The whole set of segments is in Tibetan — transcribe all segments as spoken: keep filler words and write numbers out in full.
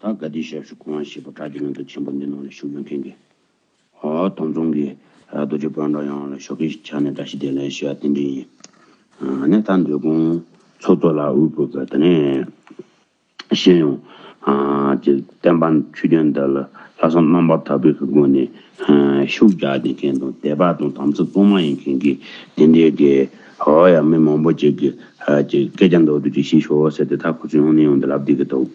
ད་དགའ་ལྡན་ཞབས་ཞུ་གོང་ཞེས་པ་དྲ་རྒྱའི་ལམ་དུ་ཆེན་པོ་འདི་ནང་ལ་ཞུགས་ཡོད་མཁན་གྱི་ཨོ་དམ་ཚོང་གི་རྡོ་རྗེ་སྤུན་ཀྲོག་ཡོངས་ལ་ཞོགས་ཀའི་ཆ་ནས་བཀྲ་ཤིས་བདེ་ལེགས་ཞུ་ཡ་དེ་འདྲ་ཡིན། ཨ་ནི་ད་འདོད་དགོང་ཚོགས་གཙོ་ལགས་དབུས་པོ་གི་དེ་ནས་ཤེས་ཡོང་ཨ་ཀྱི་བསྟན་པ་ཆོས་བརྒྱུད་འདི་ལ་ལྷག་བསམ་རྣམ་པར་དག་པའི་སྒོ་ནས་ཨ་ཤུགས་རྒྱག་བསྡད་མཁན་དང་དད་པ་དང་དམ་ཚིག་གཙང་མ་ཡིན་མཁན་གྱི་དེ་འདྲའི་གི་ཨོ་ཡ་མི་མང་པོ་ཅིག་གི་ཨ་ཅིག་སྐད་ཆ་མདོར་བསྡུས་ཅིག་བཤད་ཤོག་ཟེར་ཏེ་ད་ཁོ་ཚོ་ཡོང་ནས་ཡོང་དུ་ལབ་བསྡད་ཀྱི་འདུག་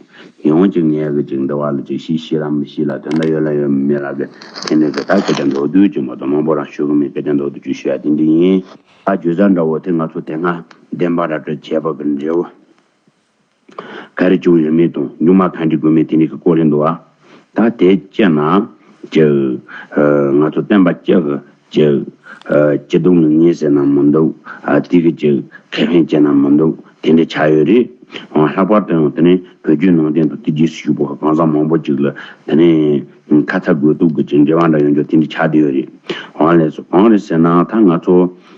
ཡང་ཅིག་ངས་གི་ཅིག་འདི་བ་ལ་ཅིག་ཤེས་ཤེས་ལ་མི་ཤེས་ལ་དོན་དག་ཡོད་ལ་ཡོད་མེད་ལ་གི་དེ་འདྲའི་གི་ད་སྐད་ཆ་མདོར་བསྡུས་ཅིག་མ་གཏོགས་མང་པོ་རང་ཞུ་གི་མེད། སྐད་ཆ་མདོར་བསྡུས་ཅིག་ཞུ་ཡ་དེ་འདྲ་ཡིན། ད་བརྗོད་བྱ་འདྲ་བོ་དེ་ང་ཚོ་དེ་སྔ་བདེན་པ་ར་སྤྲོད་བྱས་པ་གི་འབྲས་བུ་ག་རེ་བྱུང་ཡོད་མེད་དང་མཇུག་མ་ག་འདྲ་དགོས་མེད་དེ་འདྲའི་གི་སྐོར་རེད་འདུག་བ། ད་དེ་བཅད་ན་ཅིག་ང་ཚོ་བསྟན་པ་སྤྱི་གི་ཅིག་ཨ་སྤྱི་སྡོམ་ལ་ངེས་ཟེར་ན་མི་འདུག་ཨ་དེ་གི་ཅིག་ཁེ་ཕན་བྱས་ན་མི་འདུག་དེ་འདྲ་ཆགས་ཡོད་རེད། ཨ་ལྷག་པར་དུ་ཡང་དེ་ནས་བོད་བརྒྱུད་ནང་བསྟན་དང་དེ་རྗེས་སུ་ཞུགས་པ་གང་ཟག་མང་པོ་ཅིག་ལ་དེ་ནས་ཁ་ཚ་དགོས་གཏུགས་གི་ཅིག་འབྲེལ་བ་འདྲ་ཡོང་རྒྱུ་དེ་འདྲ་ཆགས་བསྡད་ཡོད་རེད། ཨ་ལས་སོ་གང་རེད་ཟེར་ན་ད་ང་ཚོ་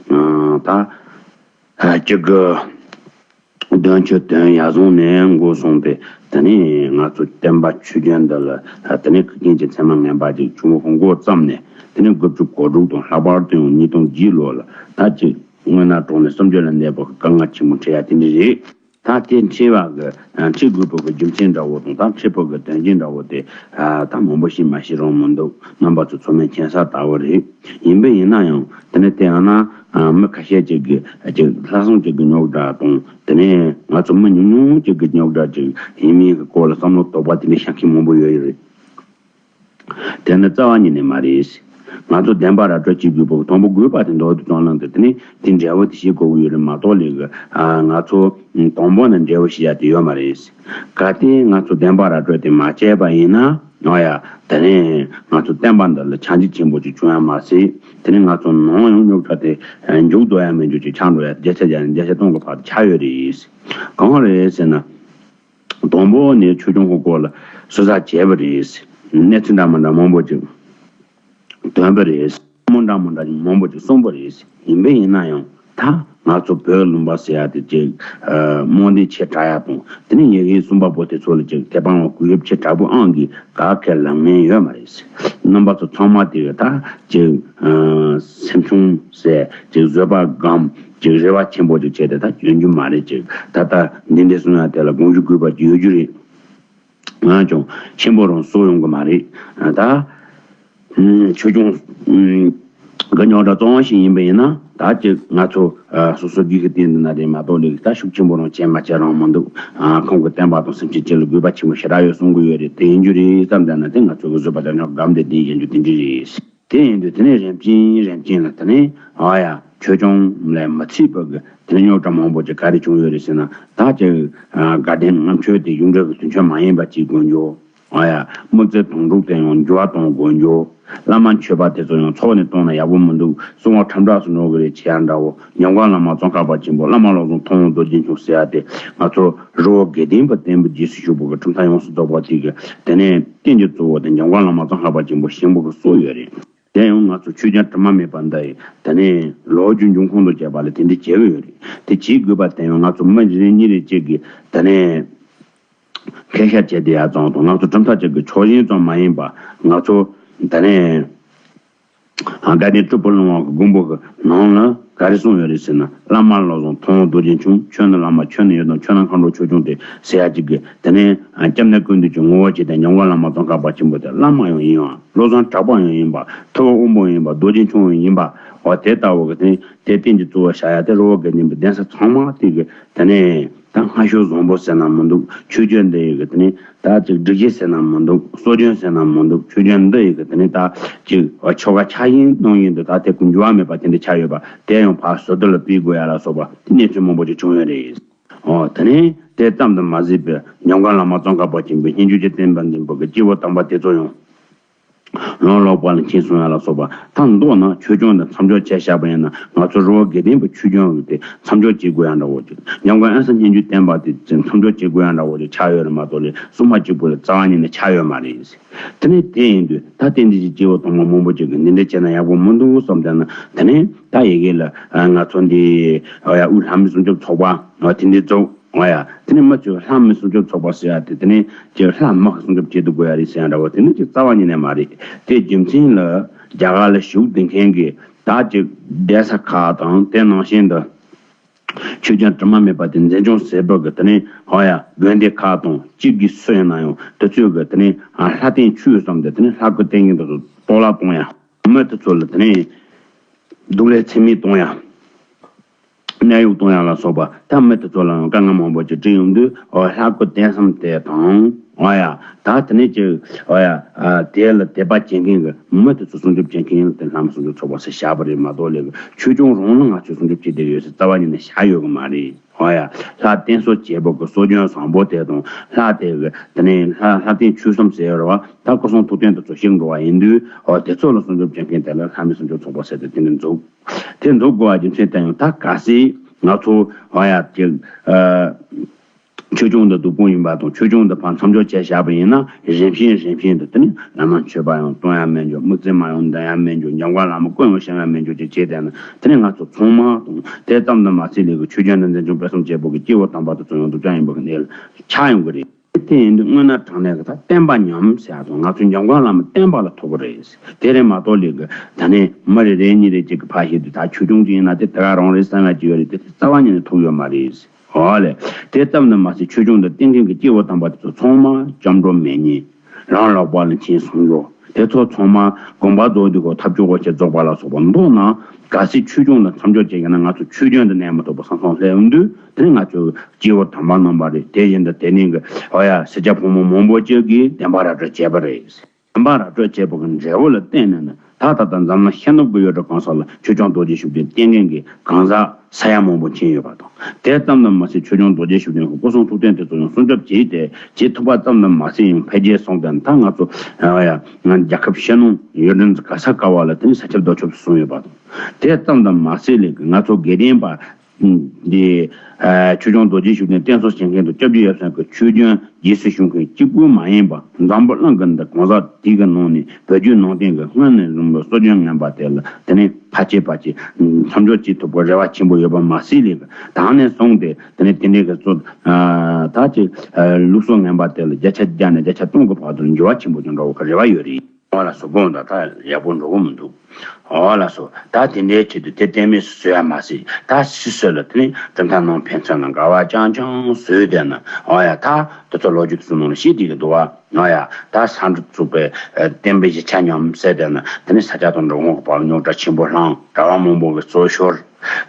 ཨ་ད་ཨ་ཅིག་གི་དོན་ཆོས་དོན་ཡར་བཟུང་ནས་འགོ་སོང་སྟེ་དེ་ནས་ང་ཚོ་བསྟན་པ་ཆོས་བརྒྱུད་འདི་ལ་དེ་ནས་ཁ་རྒྱུན་གྱི་ཚད་མ་ངན་པ་ཅིག་བྱུང་འགོ་བརྩམས་ནས་དེ་ནས་དགུ་བཅུ་གོ་དྲུག་དང་ལྷག་པར་དུ་ཡང་ཉིས་སྟོང་བརྒྱད་ལོ་ལ་ད་ཅིག་སྔོན་ན་གྲོངས་ནས་བསམ་བརྗོད་ལ་གནས་པ་གི་དཀའ་ངལ་ཆེན་པོ་འཕྲད་ཡ་དེ་འདྲ་རེད། ད་དེ་འཕྲད་པ་གི་འཕྲད་དགོས་པ་གི་རྒྱུ་མཚན་འདྲ་བོ་དང་ད་འཕྲད་པ་གི་དོན་རྐྱེན་འདྲ་བོ་དེ་ད་མང་པོ་ཤེས་མ་ཤེས་རང་མི་འདུག་རྣམ་པ་ཚོ་ཚང་མས་མཁྱེན་གསལ་ལྟ་བུ་རེད། ཡིན་པ་ཡིན་ན་ཡང་དེ་ནས་དེ་ཡང་ན་མི་ཁ་ཤས་ཅིག་གི་ཅིག་ལྷག་བསམ་ཅིག་གི་རྙོག་དྲ་དང་དེ་ནས་ང་ཚོ་མི་ཉུང་ཉུང་ཅིག་གི་རྙོག་དྲ་ཅིག་ཡིན་མིན་གི་སྐོར་ལ་བསམ་བློ་དོགས་པ་དེ་འདྲ་བཤད་མཁན་མང་པོ་ཡོད་ཡོད་རེད། དེ་ནི་རྩ་བ་ཉིད་ནས་མ་རེད། ང་ཚོ་བདེན་པ་ར་སྤྲོད་བྱེད་དགོས་པ་དང་པོ་དགོས་པ་དེ་མདོར་བསྡུས་ཙམ་ལ་འདི་དེ་ནི་དེ་འབྲས་བུ་དེ་ཤེས་དགོས་ཀྱི་ཡོད་རེད་མ་གཏོགས་ལས་གི་ང་ཚོ་དང་པོ་ནས་འབྲས་བུ་ཤེས་ཡ་དེ་ཡོད་མ་རེད། གལ་ཏེ་ང་ཚོ་བདེན་པ་ར་སྤྲོད་དེ་མ་བྱས་པ་ཡིན་ན་ཡང་ཡ་དེ་ནས་ང་ཚོ་བསྟན་པ་འདི་ལ་ཆག་འཇིག་ཆེན་པོ་ཅིག་བྱུང་ཡ་མ་ཟད་དེ་ནས་ང་ཚོ་ནང་ཡང་རྙོག་དྲ་དེ་མཇུག་རྫོགས་ཡ་མེད་རྒྱུ་ཅིག་ཆགས་འགྲོ་ཡ་བརྒྱ་ཆ་བརྒྱ་ནས་བརྒྱ་ཆ་སྟོང་གི་བར་དུ་ཆགས་ཡོད་རེད། གང་རེད་ཟེར་ན། དང་པོ་ནས་ཆོས་སྐྱོང་གི་སྐོར་ལ་ཟུར་ཟ་བྱས་པ་རེད། གནས་ཚུལ་འདྲ་མི་འདྲ་མང་པོ་ཅིག་ཐོན་པ་རེད། བསམ་བློ་འདྲ་མི་འདྲ་མང་པོ་ཅིག་གསུངས་པ་རེད། ཡིན་པ་ཡིན་ན་ཡང་ད་ང་ཚོ་བོད་ལུང་པ་ཟེར་ཡ་དེ་ཅིག་རྨོངས་དད་ཆེ་དྲགས་ཡ་དང་དེ་ནས་ཡ་གིའི་གསུམ་པ་པོ་དེ་ཚོ་ལ་ཅིག་དད་པ་ངོ་གུས་ཡུབ་ཆེ་དྲགས་པོ་ཨང་གིས་ག་གེ་ལབ་མཁན་ཡོད་མ་རེད། རྣམ་པ་ཚོ་ཚང་མ་དེ་ག་ད་ཅིག་སེམས་ཆུང་ཟེར་ཅིག་བཟོད་པ་སྒམ། ཅིག་རེ་བ་ཆེན་པོ་ཅིག་བྱས་ཏེ་ད་འཇོན་རྒྱུ་མ་རེད། ཅིག་ད་ལྟ་འདི་འདྲ་གསུང་ཡ་དེ་ལ་དགོངས་ཞུ་དགོས་པ་ཅིག་ཡོད་རྒྱུ་རེད། ང་ཀྱང་ཆེན་པོ་རང་བཟོ་ཡོང་གི་མ་རེད། ད་ཆོས་སྐྱོང་གི་རྙོག་དྲ་གཙོ་བོ་ཞིག་ཡིན་པ་ཡིན་ན་ད་ཅིག་ང་ཚོ་སོ་སོ་སྒེར་གྱི་སྟེང་དུ་ན་རེད་མ་གཏོགས་ལས་ད་ཤུགས་ཆེན་པོ་རང་བྱས་མ་བྱས་རང་མི་འདུག་ཁོང་གི་བསྟན་པ་དང་སེམས་ཅན་སྤྱི་ལ་དགོས་པ་ཆེན་པོ་ཞེ་དྲག་ཡོད་གསུང་གི་ཡོད་རེད། དེ་ཡིན་རྒྱུ་རེད་བསམ་བསྡད་ན་དེ་ང་ཚོ་གི་བཟོད་པ་དང་སྙོག་སྒམ་དེ་དེ་ཡིན་རྒྱུ་དེ་འདྲ་རེད། དེ་ཡིན་དུས་དེ་ནས་རིམ་བྱིན་རིམ་བྱིན་ལ་དེ་ནས་ཨ་ཡ་ཆོས་སྐྱོང་ལས་མི་ཚིག་པ་གི་དེ་ནས་རྙོག་དྲ་མང་པོ་ཅིག་ག་རེ་བྱུང་ཡོད་རེད་ཟེར་ན། ད་ཅིག་དགའ་ལྡན་ལྔ་མཆོད་དེ་གཞུང་འབྲེལ་གྱི་དོན་ཆོས་མ་ཡིན་པ་ཅིག་དགོས་རྒྱུ། ཨ་ཡ་དམིགས་བརྩེ་དོན་གྲུབ་དེ་ཡང་འགྱུར་བ་གཏོང་དགོས་རྒྱུ། བླ་མ་མཆོད་པ་དེ་ཚོ་ཡང་ཚོགས་ནས་གཏོང་ན་ཡག་པོ་མི་འདུག་གསང་བ་ཁྲམ་བསྒྲགས་སུ་འགྲོ་གི་རེད་བྱེད་ཡ་འདྲ་བོ། ཉམས་མགོན་བླ་མ་ཙོང་ཁ་པ་ཆེན་པོ་བླ་མ་བློ་བཟང་མཐོང་བ་རྡོ་རྗེ་འཆང་ཟེར་ཡ་དེ་ང་ཚོ་རི་བོ་དགེ་ལྡན་པའི་བསྟན་པའི་རྗེས་སུ་ཞུགས་པ་གི་ཁྲིམས་ཐག་ཡོངས་སུ་རྫོགས་པ་དེ་གི་དེ་ནས་རྟེན་གྱི་གཙོ་བོ་དེ་ཉམས་མགོན་བླ་མ་ཙོང་ཁ་པ་ཆེན་པོ་ཞིག་གི་གསུངས་ཡོད་རེད། དེ་ཡང་ང་ཚོ་ཆོས་རྒྱལ་དྲི་མ་མེད་པ་འདི་ཡི་དེ་ནས་ལོ་རྒྱུས་འབྱུང་ཁུངས་དང་བཅས་པ་ལ་དེ་འདྲ་བྱེད་ཀྱི་ཡོད་རེད། དེ་བྱེད་དགོས་པ་དེ་ཡང་ང་ཚོ་མི་རེ་རེ་གཉིས་རེ་གཅིག་གིས་དེ་ནས་འགན་བཞག་བྱས་བསྡད་ཡ་ཙམ་དང་ང་ཚོ་གྲུབ་མཐའ་གཅིག་གི་ཕྱོགས་ཞེན་ཙམ་མ་ཡིན་པ་ང་ཚོ་དེ་ནས་དགའ་ལྡན་སྤྲུལ་པ་ལུང་པ་གི་མགོན་པོ་གི་ནང་ལ་ག་རེ་གསུངས་ཡོད་རེད་ཟེར་ན། བླ་མ་བློ་བཟང་མཐོང་བ་རྡོ་རྗེ་འཆང་། ཆོས་ནི་བླ་མ་ཆོས་ནི་ཡུལ་དང་། ཆོས་ནི་མཁའ་འགྲོ་ཆོས་སྐྱོང་སྟེ་ཟེར་ཡ་གཅིག་གི་དེ་ནས་སྐྱབས་གནས་ཀུན་འདུས་ཀྱི་ངོ་བོ་བྱས་ཏེ་ཉམས་མགོན་བླ་མ་ཙོང་ཁ་པ་ཆེན་པོ་དེ་བླ་མ་ཡང་ཡིན་པ། བློ་བཟང་གྲགས་པ་ཡང་ཡིན་པ། ཐུབ་པ་དབང་པོ་ཡང་ཡིན་པ། རྡོ་རྗེ་འཆང་ཡང་ཡིན་པ། འོ་དེ་ལྟ་བུ་གི་དེ་དེ་རྟེན་གྱི་གཙོ་བོ་བཞག་ཡ་དེ་རི་བོ་དགེ་ལྡན་པའི་གདན་ས་ཚང་མ་དེ་གི་དེ་ནས་ད་སྔ་ཤོས་བཟང་པོ་ཟེར་ན་མི་འདུག་ཆོས་བརྒྱུད་འདི་ཡི་གི་དེ་ནས་ད་ཅིག་སྒྲིག་གཞི་ཟེར་ན་མི་འདུག་སྲོལ་རྒྱུན་ཟེར་ན་མི་འདུག་ཆོས་བརྒྱུད་འདི་ཡི་གི་དེ་ནས་ད་ཅིག་ཆོ་ག་ཆ་ཡིན་གནང་ཡིན་འདུག་ད་དེ་ཀུན་འགྱུར་བ་མེད་པ་དེ་འདྲ་ཆགས་ཡོད་པ་དེ་ཡང་ཕར་ཟུར་དུ་ལ་ཕུད་དགོས་ཡ་ལ་སོགས་པ་དེ་གནས་ཚུལ་མང་པོ་ཅིག་བྱུང་ཡོད་རེད། ཨོ་དེ་ནས་དེ་ཙམ་དུ་མ་ཟད་པའི་ཉམས་མགོན་བླ་མ་ཙོང་ཁ་པ་ཆེན་པོའི་སྙན་བརྒྱུད་ཀྱི་བསྟན་པ་འཛིན་པ་གི་སྐྱེས་བུ་དམ་པ་དེ་ཚོ་ཡང་ལོང་ལོག་པ་ལ་མཁྱེན་སོང་ཡ་ལ་སོགས་པ་ད་མདོར་ན་ཆོས་སྐྱོང་དེ་མཚམས་འཇོག་བྱས་བཞག་པ་ཡིན་ན་ང་ཚོ་རི་བོ་དགེ་ལྡན་པའི་ཆོས་སྐྱོང་གི་དེ་མཚམས་འཇོག་བྱེད་དགོས་ཡ་འདྲ་བོ་ཅིག་ཉམས་མགོན་ཨ་གསར་སྙན་བརྒྱུད་བསྟན་པ་དེ་མཚམས་འཇོག་བྱེད་དགོས་ཡ་འདྲ་བོ་ཅིག་ཆགས་ཡོད་རེད་མ་གཏོགས་ལས་སྲུང་མ་གཅིག་པུ་ལས་རྩ་བ་ཉིད་ནས་ཆགས་ཡོད་མ་རེད། དེ་ནས་དེ་ཡིན་དུས་ད་བསྟན་འཛིན་གྱི་སྐྱེས་བུ་དམ་པ་མང་པོ་ཅིག་གིས་འདི་འདྲ་བྱས་ན་ཡག་པོ་མི་འདུག་བསམ་བསྡད་ན་དེ་ནས་ད་ཡི་གེ་ལ་ང་ཚོ་འདི་ཡ་དབུས་ལྷ་མི་སྲུང་སྐྱོབ་ཚོགས་པ་དེ་འདྲའི་ཚོགས། འོ་ཡ། དེ་ནི་མི་ཚོས་ལྷ་མི་སྲུང་སྐྱོབ་ཚོགས་པ་ཟེར་ཡ་དེ་དེ་ནི་ཅིག་ལྷ་མི་སྲུང་སྐྱོབ་བྱེད་དུ་དགོས་ཡ་རེད་ཟེར་ཡ་འདྲ་བོ་དེ་ནི་ཅིག་རྩ་བ་ཉིད་ནས་མ་རེད། དེ་རྒྱུ་མཚན་ལ་རྒྱ་གར་ལ་བཞུགས་བསྡད་མཁན་གྱི་ད་ཅིག་གདན་ས་ཁག་དང་དེ་ནང་བཞིན་དུ་ཆོས་ཀྱང་དྲི་མ་མེད་པ་དེ་འཛིན་སྐྱོང་ཟེར་བ་གི་དེ་ནི་འོ་ཡ་དགོན་སྡེ་ཁག་དང་གཅིག་གི་སུ་ཡིན་ན་ཡང་དེ་ཚོས་གི་དེ་ནི་ལྷ་རྟེན་མཆོད་བསམ་དེ་དེ་ནི་ལྷ་སྐུ་རྟེན་གྱི་འདུག་གཏོར་བརླག་གཏོང་ཡ། མི་དེ་ཚོ་ལ་དེ་ནི་སྡུག་ལས་ཚད་མེད་གཏོང་ཡ། གནས་དབྱུག་གཏོང་ཡ་ལ་སོགས་པ་ད་མི་དེ་ཚོ་ལ་ཡང་དཀའ་ངལ་མང་པོ་ཅིག་བསྐྲུན་ཡོང་དུས། འོ་ལྷ་སྐུ་རྟེན་གསུམ་དེ་དང་། འོ་ཡ། ད་དེ་ནས་ཅིག་འོ་ཡ། ཨ། དེ་ལ་དད་པ་བྱེད་མཁན་གྱི་མི་དེ་ཚོ་སྲུང་སྐྱོབ་བྱེད་མཁན་ཡང་དེ་ལྷ་མི་སྲུང་སྐྱོབ་ཚོགས་པ་ཟེར་བཞག་པ་རེད་མ་གཏོགས་ལས་ཆོས་སྐྱོང་རང་ལ་ང་ཚོས་སྲུང་སྐྱོབ་བྱེད་བསྡད་ཡོད་ཟེར་རྩ་བ་ཉིད་ནས་བཞག་ཡོད་གི་མ་རེད། འོ་ཡ། ལྷ་རྟེན་གསོལ་བྱེད་པོ་གི་གསོལ་སྐྱོན་བཟང་པོ་དེ་དང་ལྷ་དེ་གི་དེ་ནས་ལྷ་ལྷ་རྟེན་མཆོད་གསུམ་ཟེར་ཡོད་རེད་བ། ད་སྐུ་གསུང་ཐུགས་རྟེན་དེ་ཚོ་བཤིག་འགྲོ་བ་ཡིན་དུས། འོ་དེ་ཚོ་ལ་སྲུང་སྐྱོབ་བྱེད་མཁན་དེ་ལ་ལྷ་མི་སྲུང་སྐྱོབ་ཚོགས་པ་ཟེར་ཏེ་དེ་འདྲ་འཛུགས། དེ་འཛུགས་དགོས་པ་རྒྱུ་མཚན་དེ་ཡང་ད་གལ་སྲིད་ང་ཚོ་འོ་ཡ་ཅིག་ཨ། ཆོས་སྐྱོང་དང་སྡིག་སྤོང་ཡིན་པ་དང་ཆོས་སྐྱོང་དང་ཕར་མཚམས་འཇོག་བྱས་བཞག་པ་ཡིན་ན། རིམ་བཞིན་རིམ་བཞིན་དུ་དེ་ནི་བླ་མ་མཆོད་པ་ཡང་གཏོང་ཡ་མེད་འགྱོ། དམིགས་བརྩེ་མ་ཡང་འདོན་ཡ་མེད་འགྱོ། འཇམ་མགོན་བླ་མ་སྐུ་ཡང་བཤམས་ཡ་མེད་འགྱོ་ཅེས་བྱས་བསྡད་ན། དེ་ནི་ང་ཚོ་ཚང་མ་དང་དེ་ཙམ་དུ་མ་ཟད་ལས་ཀྱི་ཆོས་སྐྱོང་དང་འཛིན་སྐྱོང་སྤེལ་གསུམ་བྱེད་པོ་གི་སྐྱེས་བུ་དམ་པ་དེ་ཚོ་ཡང་སྡུག་ཅག་ཡིན་པ་གི་གནས་ལ་ཆགས་ཡོང་གི་རེད། དེ་ཡིན་དུས་དངོས་གནས་དྲང་གནས་ཀྱི་ད་བསྟན་པ་ཉམས་ཟེར་ཡ་དང་ང་ཚོའི་འཇམ་མགོན་བླ་མ་བསྟན་པ་ལ་ཐུག་གི་རེད། དེ་རེད་མ་གཏོགས་ལས་ཀྱི་ད་ནི་མི་རེ་རེ་གཉིས་རེ་གཅིག་གི་ཕར་བཤད་དུས་ད་ཆོས་སྐྱོང་གཅིག་ཡིན་ན་དེ་དེ་ག་རང་རེད་བསམ་ཡ་གཅིག་ཡོད་རེད། དེ་རྩ་བ་ཉིད་ནས་ཐུག་ཡོད་མ་རེད། འོ་ལེ། དེ་ཙམ་དུ་མ་ཟད་ཆོས་སྐྱོང་དང་བསྟེན་མཁན་གྱི་སྐྱེས་བུ་དམ་པ་དེ་ཚོ་ཚང་མ་སྐྱབས་འགྲོ་མེད་ཉེས། རང་ལག་པ་ལ་མཁྱེན་སོང་ཡོད། དེ་ཚོ་ཚང་མ་དགོངས་པ་རྫོགས་དུས་ཁོ་ཐབས་ཆོས་དབང་ཆེན་རྫོགས་པ་ལ་སོགས་པ་མདོར་ན་གལ་སྲིད་ཆོས་སྐྱོང་དང་མཚམས་འཇོག་བྱེད་ཀྱི་ན་ང་ཚོ་ཆོས་སྐྱོང་དུ་གནས་མ་ཐུབ་པ་སང་སང་སླེབས་ཡོང་དུས། དེ་ནི་ང་ཚོའི་སྐྱེས་བུ་དམ་པ་རྣམ་པ་རེད། དེ་བཞིན་དུ་དེ་ནས་གི་འོ་ཡ་སེར་སྐྱ་ཕོ་མོ་མང་པོ་ཅིག་གིས་བདེན་པ་ར་སྤྲོད་བྱས་པ་རེད། བདེན་པ་ར་སྤྲོད་བྱས་པ་གི་འབྲས་བུ་ལ་བརྟེན་ནས་ནི་ད་ད་ལྟ་འཛམ་གླིང་ཤར་ནུབ་ཀྱི་ཡུལ་གྲུ་གང་ས་ལ་ཆོས་སྐྱོང་རྡོ་རྗེ་ཤུགས་ལྡན་བསྟེན་མཁན་གྱི་གང་ཟག་ས་ཡ་མང་པོ་ཕྱིན་ཡོད་པ་དང་། དེ་ཙམ་དུ་མ་ཟད་ཆོས་སྐྱོང་རྡོ་རྗེ་ཤུགས་ལྡན་གྱི་སྐུ་གསུང་ཐུགས་རྟེན་དེ་ཚོ་ཡང་སྲུང་སྐྱོབ་བྱས་ཏེ་བྱེད་ཐུབ་པ་ཙམ་དུ་མ་ཟད་ཡང་འཕེལ་རྒྱས་སོང་སྟེ་ད་ང་ཚོ་འོ་ཡ་ང་རྒྱལ་ཁབ་ཕྱི་ནང་ཡུལ་གྲུ་ག་ས་ག་བ་ལ་དེ་ནི་ས་ཁྱབ་རྡོ་ཁྱབ་སུ་སོང་ཡོད་པ་དང་། དེ་ཙམ་དུ་མ་ཟད་ལས་ཀྱི་ང་ཚོ་དགེ་ལྡན་པ། འདི། ཨ། ཆོས་སྐྱོང་རྡོ་རྗེ་ཤུགས་ལྡན་བསྟེན་གསོལ་བྱེད་མཁན་དང་སྐྱབས་རྗེ་ཡབ་སྲས་ཀྱི་ཆོས་སྐྱོང་རྗེས་སུ་ཞུ་མཁན་གཅིག་པུ་མ་ཡིན་པ་འཛམ་བུ་གླིང་གི་འདི་གང་ཟག་དེ་གི་ནང་ནས་བོད་བརྒྱུད་ནང་བསྟན་གྱི་སྔོན་ནས་བཟུང་བའི་གསོལ་སྐྱོན་ངན་པ་དེ་ལ་དེ་ནས་ཕལ་ཆེར་ཕལ་ཆེར་མཚམས་འཇོག་བྱེད་ཐུབ་པའི་རེ་བ་ཆེན་པོ་ཡོད་པ་མ་ཟད་ལས་ཀྱི་ད་ནས་བཟུང་སྟེ་དེ་ནས་དེ་འདྲའི་གི་གཙོ། ཨ། ད་ཅིག་ཨ། ལུགས་སྲོལ་ངན་པ་དེ་ལ་བརྒྱ་ཆ་བརྒྱ་ནས་བརྒྱ་ཆ་སྟོང་གི་བར་དུ་འགྱུར་བ་ཆེན་པོ་ཅིག་འགྲོ་བ་གི་རེ་བ་ཡོད་རེད། འོ་ལགས་སོ། དགོངས་དག་ད་ཡག་པོ་འགྲོ་གི་མི་འདུག་འོ་ལགས་སོ། ད་དེ་འདྲའི་ཆེད་དུ་དེ་གཏན་མེད་བཟོ་ཡ་མ་ཟད་ད་སུད་སི་ལ་དེ་ནི་གྲུབ་མཐའ་ནང་ཕན་ཚུན་ལ་འགལ་བ་རྐྱང་རྐྱང་བཟོས་བསྡད་ན། འོ་ཡ་ད་དེ་ཚོ་ལོ་རྒྱུས་སུ་ནང་ལ་ཤེས་བསྡད་ཀྱི་འདུག་བ། འོ་ཡ་ད་ས་འབྲུ་བཙུགས་པའི་བསྟན་པའི་གཞིས་ཆགས་ཉམས་བསད་བསྡད་ན་དེ་ནི་ས་སྐྱ་དང་འབྲི་གུང་གི་བར་ལ་རྙོག་དྲ་ཆེན་པོ་ལངས། གྲྭ་བ་མང་པོ་གི་སྲོག་ཤོར།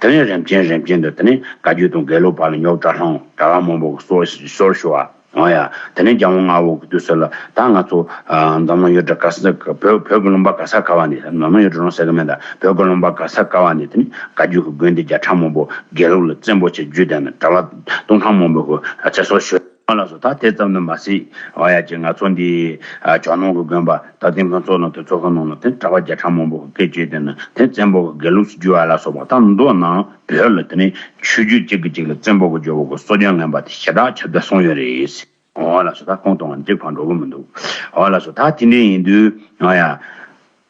དེ་ནི་རིམ་བྱོན་རིམ་བྱོན་དུ་དེ་ནི་བཀའ་བརྒྱུད་དང་དགེ་ལུགས་བར་ལ་རྙོག་དྲ་ལངས། གྲྭ་བ་མང་པོ་གི་སྲོག་སྲོག་ཤོར་བ། འོ་ཡ། དེ་ནས་རྒྱལ་དབང་ལྔ་པོ་གི་དུས་སུ་ལ་ད་ང་ཚོ་ཨ། འཛམ་གླིང་ཡུལ་གྲུ་ག་ས་ག་བོད་བོད་ཀྱི་ལུང་པ་ག་ས་ག་བ་ནས། འཛམ་གླིང་ཡུལ་གྲུ་རང་ཟེར་གི་མེད་ད། བོད་ཀྱི་ལུང་པ་ག་ས་ག་བ་ནས་དེ་ནས་བཀའ་བརྒྱུད་ཀྱི་དགོན་སྡེ་བརྒྱ་ཕྲག་མང་པོ་དགེ་ལུགས་ལ་བཙན་པོ་བྱས་བརྒྱུད་བསྡད་ནས་གྲྭ་པ་སྟོང་ཕྲག་མང་པོ་གི་ཚེ་སྲོག་ཤོར། ཨ་ལགས་སོ། ད་དེ་ཙམ་དུ་མ་ཟད་འོ་ཡ་ཅིག་ང་ཚོ་འདི་ཨ། ཇོ་ནང་གི་དགོན་པ་ད་དེང་ཕན་ཚོགས་ལ་དེ་ཚོ་གི་ནང་ལ་དེ་གྲྭ་པ་བརྒྱ་ཕྲག་མང་པོ་གི་སྐད་བཅོས་དེ་ནི་དེ་བཙན་པོ་གི་དགེ་ལུགས་སུ་བསྒྱུར་བ་ལ་སོགས་པ་ད་མདོར་ན། བོད་ལ་དེ་ནས་ཆོས་བརྒྱུད་གཅིག་གིས་གཅིག་ལ་བཙན་པོ་གི་སྦྱོར་བ་གི་སྲོལ་རྒྱུན་ངན་པ་དེ་ཞེ་དྲག་ཁྱབ་གདལ་སོང་ཡོད་རེད། འོ་ལགས་སོ། ད་ཁོང་དང་གཅིག་ཕར་འགྲོ་གི་མི་འདུག་འོ་ལགས་སོ། ད་དེ་འདྲ་ཡིན་དུས་འོ་ཡ།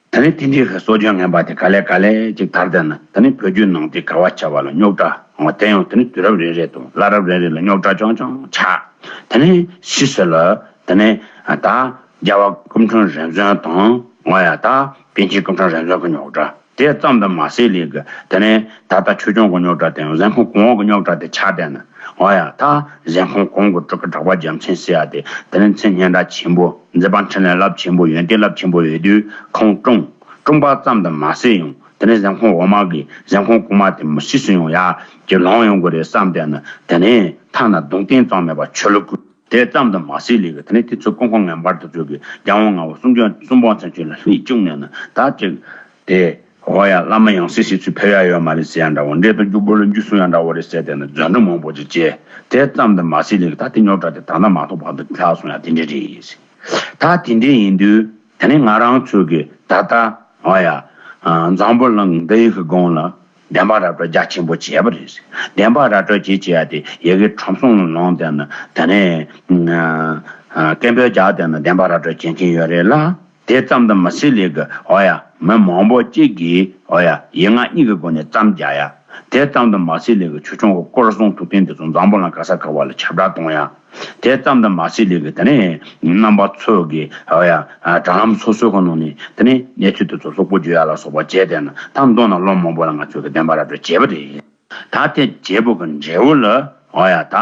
ད་ནི་དེ་འདྲའི་གི་སྲོལ་རྒྱུན་ངན་པ་དེ་ག་ལེ་ག་ལེ་ཅིག་དར་བསྡད་ན་ད་ནི་བོད་བརྒྱུད་ནང་བསྟན་ག་བ་ཆགས་པ་ལ་རྙོག་དྲ་འོ་དེ་ཡང་དེ་ནི་དུས་རབས་རེ་རེ་དང་བླ་རབས་རེ་རེ་ལ་རྙོག་དྲ་རྐྱང་རྐྱང་ཆགས། དེ་ནི་ཕྱིས་སུ་ལ་དེ་ནི་ད་རྒྱལ་བ་སྐུ་ཕྲེང་རིམ་བྱོན་དང་འོ་ཡ་ད་པཎ་ཆེན་སྐུ་ཕྲེང་རིམ་བྱོན་གི་རྙོག་དྲ། དེ་ཙམ་དུ་མ་ཟད་ལས་ཀྱི་དེ་ནས་ད་ལྟ་ཆོས་སྐྱོང་གི་རྙོག་དྲ་དེ་ཡང་འཛིན་ཁང་གོང་འོག་གི་རྙོག་དྲ་དེ་ཆགས་བསྡད་ན། འོ་ཡ་ད་འཛིན་ཁང་གོང་གི་སྤྲུལ་སྐུ་གྲགས་པ་རྒྱལ་མཚན་ཟེར་ཡ་དེ་དེ་ནས་མཚན་སྙན་གྲགས་ཆེན་པོ་མཛད་པ་འཕྲིན་ལས་རླབས་ཆེན་པོ་ཡོན་ཏན་རླབས་ཆེན་པོ་ཡོད་དུས་ཁོང་བཀྲོངས། བཀྲོངས་པ་ཙམ་དུ་མ་ཟད་ཡང་དེ་ནས་འཛིན་ཁང་འོག་མ་གི་འཛིན་ཁང་གོང་མ་དེ་མི་ཕྱིས་སུ་ཡང་ཡ་གི་ལོང་ཡོང་གི་རེད་བསམ་བསྡད་ན། དེ་ནས་ཐ་ན་གདུང་རྟེན་ཙམ་མེད་པར་ཆུ་ལུད་བསྐུལ། དེ་ཙམ་དུ་མ་ཟད་ལས་ཀྱི་དེ་ནས་དེ་ཚོ་སྐུ་འཁོར་ངན་པར་དུ་བཅུག་གི་རྒྱལ་དབང་ལྔ་པོ་གསུང་སྐྱོང་གསུང་འབུམ་མཚན་བརྗོད་ལ་ལྷད་བཅུག་ནས་ན་ད་ཅིག་དེ་འོ་ཡ་བླ་མ་ཡང་སྲིད་སྲིད་ཚུལ་ཕེབས་ཡ་ཡོད་མ་རེད་ཟེར་ཡ་འདྲ་བོ། འདྲེ་དང་སྐྱུག་པོ་ལ་རྒྱུ་གསུང་ཡ་འདྲ་བོ་རེད་ཟེར་དེ་ནས་རྫུན་འབྲུ་མང་པོ་ཅིག་བྱས། དེ་ཙམ་དུ་མ་ཟད་ལས་ཀྱི་ད་དེ་རྙོག་དྲ་དེ་ད་ལྟ་མ་ཐོག་བར་དུ་ལྷག་སོང་ཡ་དེ་འདྲ་རེད། ད་དེ་འདྲ་ཡིན་དུས་དེ་ནས་ང་རང་ཚོ་གི་ད་ལྟ་འོ་ཡ་འཛམ་བུ་གླིང་འདིའི་གི་སྒང་ལ། བདེན་པ་ར་སྤྲོད་རྒྱ་ཆེན་པོ་བྱས་པ་རེད། བདེན་པ་ར་སྤྲོད་བྱེད་བྱེད་ཡ་དེ་ཡ་གི་ཁྲོམ་སྲུང་ལ་ལངས་བསྡད་ན་དེ་ནས་སྐད་འབོད་རྒྱག་བསྡད་ན་བདེན་པ་ར་སྤྲོད་བྱེད་མཁན་ཡོད་རེད་ལ། དེ་ཙམ་དུ་མ་ཟད་ལས་ཀྱི་འོ་ཡ་མི་མང་པོ་གཅིག་གིས་འོ་ཡ་ཡིག་ངག་གཉིས་ཀྱི་སྒོ་ནས་བརྩམས་རྒྱག་ཡ། དེ་ཙམ་དུ་མ་ཟད་ལས་ཀྱི་ཆོས་སྐྱོང་གི་སྐོར་གསུང་ཐུགས་རྟེན་དེ་ཚོ་འཛམ་བུ་གླིང་ག་ས་ག་བ་ལ་ཁྱབ་བསྒྲགས་གཏོང་ཡ། དེ་ཙམ་དུ་མ་ཟད་ལས་ཀྱི་དེ་ནས་རྣམ་པ་ཚོ་གི་ཨ་ཡ་ཨ་དྲ་ལམ་སོ་སོ་གི་ནང་ནས་དེ་ནས་གནས་ཚུལ་དེ་ཚོ་ལྷུག་པོ་བརྗོད་ཡ་ལ་སོགས་པ་བྱས་ཏེ་ན་ད་མདོར་ན་ལོ་མང་པོ་ལ་ང་ཚོས་ཀྱི་བདེན་པ་ར་སྤྲོད་བྱས་པ་རེད། ད་དེ་བྱེད་པོ་གི་འབྲས་བུ་ལ་ཨོ་ཡ་ད་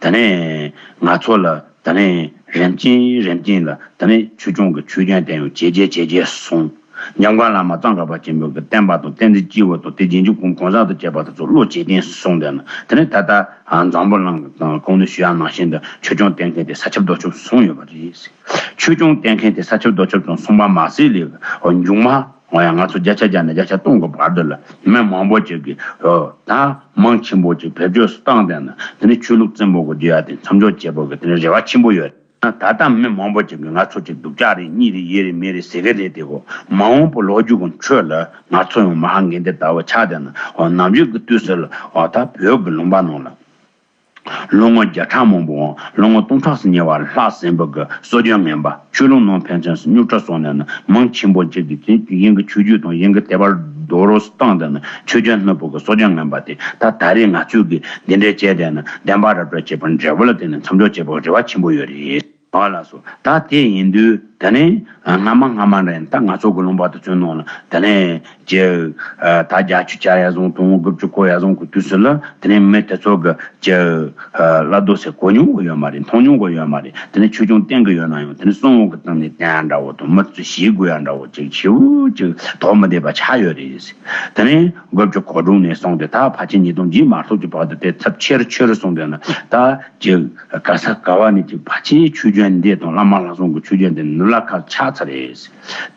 དེ་ནས་ང་ཚོ་ལ་དེ་ནས་རིམ་གྱིས་རིམ་གྱིས་ལ་དེ་ནས་ཆོས་སྐྱོང་གི་ཆོས་སྐྱོང་དེ་ཡང་ཇེ་ཇེ་ཇེ་ཇེ་སོང་། འཇམ་མགོན་བླ་མ་གཙང་ཁ་པ་ཆེན་པོ་གི་བསྟན་པ་དང་བསྟན་འཛིན་སྐྱེས་བུ་དང་དེ་རྗེས་འཇུག་ཀུན་གང་ཟག་ཏུ་བྱས་པ་དེ་ཚོ་བློ་ཇེ་བརྟན་སོང་དེ་ན་དེ་ནས་ད་ལྟ་འཛམ་བུ་གླིང་གི་དང་གོང་ནས་ཞུ་ཡ་ནང་བཞིན་དུ་ཆོས་སྐྱོང་བསྟེན་མཁན་དེ་ས་ཁྱབ་རྡོ་ཁྱབ་སོང་ཡོད་པ་རེད། ཆོས་སྐྱོང་བསྟེན་མཁན་དེ་ས་ཁྱབ་རྡོ་ཁྱབ་ཙམ་སོང་བ་མ་ཟད་ལས་མཇུག་མ། འོ་ཡ་ང་ཚོ་བརྒྱ་ཆ་བརྒྱ་ནས་བརྒྱ་ཆ་སྟོང་གི་བར་དུ་ལ་མི་མང་པོ་ཅིག་གིས་ཨོ་ད་མང་ཆེན་པོ་ཅིག་བེད་སྤྱོད་སུ་བཏང་བསྡད་ན་དེ་ནི་ཆོས་ལུགས་བཙན་པོ་གི་རྒྱུ་ཡ་དེ་མཚམས་འཇོག་བྱེད་པོ་གི་དེ་ནི་རེ་བ་ཆེན་པོ་ཡོད། ད་ལྟ་མི་མང་པོ་ཅིག་གིས་ང་ཚོ་ཅིག་སྡུག་ཅག་རེད་གཉིས་རེད་ཡེ་རེད་མེ་རེད་ཟེར་གི་རེད་དེ་གོ་མ་འོངས་པའི་ལོ་རྒྱུས་ཀྱི་ཁྲོད་ལ་ང་ཚོ་ཡང་མ་ཧ་འགན་དེ་ལྟ་བུ་ཆགས་བསྡད་ན་ཨོ་ནམ་རྒྱུན་གྱི་དུས་སུ་ལ་ཨོ་ད་བོད་ཀྱི་ལུང་པ་ནང་ལ། ལོ་ངོ་བརྒྱ་ཕྲག་མང་པོའང་ལོ་ངོ་སྟོང་ཕྲག་སུ་ཉེ་བར་ལྷག་ཟིན་པ་གི་སྲོལ་རྒྱུན་ངན་པ་ཆོས་ལུགས་ནང་ཕན་ཚུན་སུ་རྙོག་དྲ་སོང་ནས་ན་མང་ཆེན་པོ་ཅིག་གིས་དེ་དབྱིན་གྱི་ཆོས་བརྒྱུད་དང་དབྱིན་གྱི་དད་པ་རྡོག་རོལ་སུ་བཏང་དེ་ན་ཆོས་རྒྱུན་སྣུབ་པོ་གི་སྲོལ་རྒྱུན་ངན་པ་དེ་ད་ད་རེས་ང་ཚོས་གི་འདི་འདྲའི་བྱས་དེ་ན་བདེན་པ་ར་སྤྲོད་བྱེད་པར་འབྲས་བུ་ལ་བརྟེན་ནས་མཚམས་འཇོག་བྱེད་པར་རེ་བ་ཆེན་པོ་ཡོད་རེད། ཨོ་ལགས་སོ། ད་དེ་ཡིན་དུས་དེ་ནས་སྔ་མ་སྔ་མ་རེད་ད་ང་ཚོ་གི་ལུང་པ་དེ་ཚོའི་ནང་ལ་དེ་ནས་ཀྱི་ད་བརྒྱད་ཅུ་གྱ་ཡ་བཟུང་དང་དགུ་བཅུ་གོ་ཡ་བཟུང་གི་དུས་སུ་ལ་དེ་ནས་མི་དེ་ཚོ་གི་ཀྱི་བླ་རྡོ་ཟེར་གོ་མྱོང་གི་ཡོད་མ་རེད་མཐོང་མྱོང་གི་ཡོད་མ་རེད། དེ་ནས་ཆོས་སྐྱོང་བསྟེན་གི་ཡོད་ན་ཡང་དེ་ནས་གསང་བ་གི་སྟེང་ནས་བསྟེན་ཡ་འདྲ་བོ་དང་མི་ཚོས་ཞེད་དགོས་ཡ་འདྲ་བོ་ཅིག་ཞེ་པོ་ཅིག་དོགས་མི་བདེ་བ་ཆགས་ཡོད་རེད། དེ་ནས་དགུ་བཅུ་གོ་དྲུག་ནས་བཟུང་སྟེ་ད་ཕལ་ཆེར་ཉིས་སྟོང་བརྒྱད་མ་ཐུག་གི་བར་དུ་དེ་ཚབས་ཆེ་རུ་ཆེ་རུ་སོང་དེ་ན་ད་ཀྱི་ག་ས་ག་བ་ནས་ཀྱི་ཕལ་ཆེར་ཆོས་སྐྱོང་འདི་དང་བླ་མ་ལྷ་སྲུང་གི་ཆོས་སྐྱོང་འདི་ནུབ་ལ་ཁ་ཆགས་ཚར་རེད།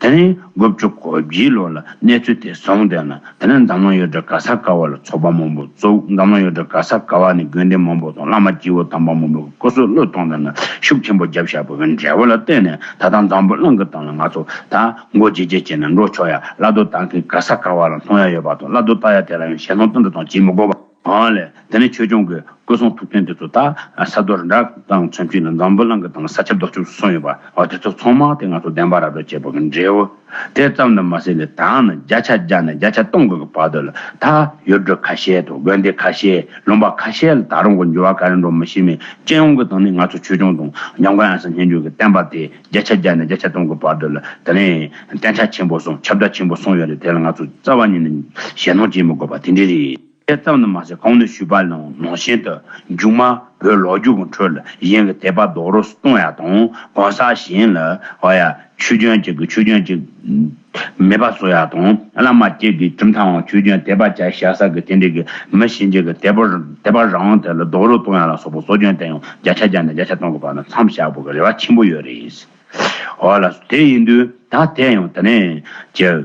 དེ་ནས་དགུ་བཅུ་གོ་བརྒྱད་ལོ་ལ་གནས་ཚུལ་དེ་བཟུང་དེ་ན་དེ་ནས་འཛམ་གླིང་ཡུལ་གྲུ་ག་ས་ག་བ་ལ་ཚོགས་པ་མང་པོ་བཙུགས། འཛམ་གླིང་ཡུལ་གྲུ་ག་ས་ག་བ་ནས་དགོན་སྡེ་མང་པོ་དང་བླ་མ་སྐྱེས་བུ་དམ་པ་མང་པོ་གི་སྐུ་གཟུགས་བློས་གཏོང་དེ་ན་ཤུགས་ཆེན་པོ་བརྒྱབ་བཞག་པའི་འབྲས་བུ་ལ་བརྟེན་ནས་ད་ལྟ་འཛམ་བུ་གླིང་གི་སྟེང་ལ་ང་ཚོ་ད་མགོ་ཇེ་ཇེ་བྱས་ནས་འགྲོ་ཆོག་ཡ། བླ་རྡོ་བཏགས་མཁན་ག་ས་ག་བ་ལ་མཐོང་ཡ་ཡོད་པ་དང་བླ་རྡོ་བཏགས་ཡ་དེ་ལ་ཡང་ཞེད་སྣང་ཏན་ཏན་དང་བྱེད་མི་དགོས་པ། ཨང་ལས། དེ་ནས་ཆོས་སྐྱོང་གི་སྐུ་གསུང་ཐུགས་རྟེན་དེ་ཚོ་ད་ས་རྡོ་རི་འདྲ་དང་མཚོན་བྱེད་ལ་འཛམ་བུ་གླིང་གི་སྟེང་ས་ཁྱབ་རྡོ་ཁྱབ་སུ་སོང་ཡོད་པ། ཨ་དེ་ཚོ་ཚང་མ་དེ་ང་ཚོ་བདེན་པ་རབ་ཏུ་བྱེད་པ་གི་འབྲས་བུ། དེ་ཙམ་དུ་མ་ཟད་ལས་ད་ནི་བརྒྱ་ཆ་བརྒྱ་ནས་བརྒྱ་ཆ་སྟོང་གི་བར་དུ་ལ་ད་ཡུལ་གྲུ་ཁ་ཤས་དང་དགོན་སྡེ་ཁ་ཤས་ལུང་པ་ཁ་ཤས་ལ་ད་རུང་གི་འགྱུར་བ་ག་རེ་འགྲོ་མི་ཤེས་མེད། སྤྱི་ཡོངས་ཀྱི་སྟེང་ནས་ང་ཚོ་ཆོས་སྐྱོང་དང་འཇམ་མགོན་ཨ་སི་སྙན་བརྒྱུད་ཀྱི་བསྟན་པ་དེ་བརྒྱ་ཆ་བརྒྱ་ནས་བརྒྱ་ཆ་སྟོང་གི་བར་དུ་ལ་དེ་ནས་བརྟན་ཆ་ཆེན་པོ་སོང་ཁྱབ་བརྡལ་ཆེན་པོ་སོང་ཡོད་རེད། དེ་ལ་ང་ཚོ་རྩ་བ་ཉིད་ནས་ཞེད་སྣང་བྱེད་མི་དགོས་པ་དེ་འདྲ་རེད། དེ་ཙམ་དུ་མ་ཟད་གོང་ནས་ཞུས་པ་ནང་བཞིན་དུ་མཇུག་མ་བོད་ལོ་རྒྱུས་ཀྱི་ཁྲོད་ལ་གཞན་གྱི་དད་པ་རྡོག་རོལ་གཏོང་ཡ་དང་གང་ཟག་གཞན་ལ་ཨོ་ཡ་ཆོས་སྐྱོང་གཅིག་གི་ཆོས་སྐྱོང་གཅིག་མེད་པ་བཟོ་ཡ་དང་བླ་མ་གཅིག་གི་གྲུབ་མཐའ་འང་ཆོས་སྐྱོང་དད་པ་བྱ་བཞག་ས་གི་དེ་འདྲ་གི་མི་གཞན་གཅིག་གི་དད་པ་དད་པ་རང་དེ་ལ་རྡོག་རོལ་གཏོང་ཡ་ལ་སོགས་པ་གསོ་སྐྱོང་དེ་ཡང་བརྒྱ་ཆ་བརྒྱ་ནས་བརྒྱ་ཆ་སྟོང་གི་བར་ན་མཚམས་བཞག་དགོས་གི་རེ་བ་ཆེན་པོ་ཡོད་རེད། ཨོ་ལ་དེ་ཡིན་དུས་ད་དེ་ཡང་དེ་ནས་ཀྱི།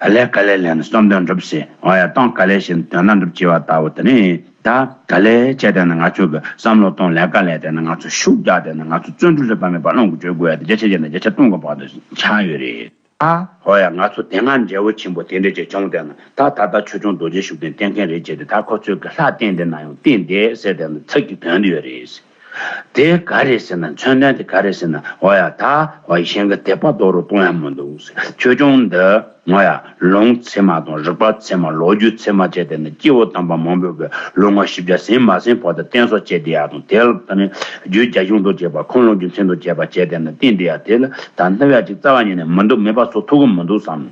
ལས་ག་ལས་ལས་ནི་བསམ་དོན་འགྲུབ་ཟེར། ཨ་ཡ་བཏང་ག་ལས་ཞིག་དོན་དག་འགྲུབ་ཅེས་པ་ལྟ་བུ་དེ་ནི་ད་ག་ལས་བྱས་དེ་ནི་ང་ཚོ་གི་བསམ་བློ་གཏོང་ལས་ཀ་ལས་དེ་ནི་ང་ཚོ་ཤུགས་རྒྱག་དེ་ནི་ང་ཚོ་བརྩོན་འགྲུས་ལྷོད་པ་མེད་པ་བླང་དགོས་བྱེད་དགོས་ཡ་དེ་བརྒྱ་ཆ་བརྒྱ་ནས་བརྒྱ་ཆ་སྟོང་གི་བར་དུ་ཆགས་ཡོད་རེད། ཨ་ཧོ་ཡ་ང་ཚོ་དེ་སྔ་འབྲས་བུ་ཆེན་པོ་དེ་འདྲས་ཅིག་བྱུང་དེ་ནི་ད་ད་ལྟ་ཆོས་སྐྱོང་རྡོ་རྗེ་ཤུགས་ལྡན་བསྟེན་མཁན་རེད་ཅེས་དེ་ད་ཁོ་ཚོས་གི་ལྷ་བསྟེན་དེ་ན་ཡང་བསྟེན་བསྡད་ཟེར་དེ་ནི་ཚིག་གི་དོན་དུ་ཡོད་རེད། དེ་ག་རེད་ཟེར་ན་མཚོན་དོན་དེ་ག་རེད་ཟེར་ན་འོ་ཡ་ད་འོ་ཡ་གཞན་གྱི་དད་པ་རྡོག་རོལ་གཏོང་ཡ་མི་འདུག་ཆོས་སྐྱོང་འདི་འོ་ཡ་ལུང་ཚད་མ་དང་རིགས་པ་ཚད་མ་ལོ་རྒྱུས་ཚད་མ་བཅས་དེ་ནི་སྐྱེ་བོ་དམ་པ་མང་པོས་གི་ལོ་ངོ་བཞི་བརྒྱ་ཟིན་མ་ཟིན་བར་དུ་བསྟེན་གསོལ་བྱས་བསྡད་ཡ་དང་དེ་ལ་ད་ནི་རྒྱུད་རྒྱ་གཞུང་དང་བཅས་པ་འཁོར་ལོ་རྒྱུ་མཚན་དང་བཅས་པ་བཅས་དེ་ནི་བསྟེན་བསྡད་ཡ་དེ་ལ་ད་ནུབ་ཡ་ཅིག་རྩ་བ་ཉིད་ནས་མི་འདུག་མེད་པ་བཟོ་ཐུབ་གི་མི་འདུག་བསམ།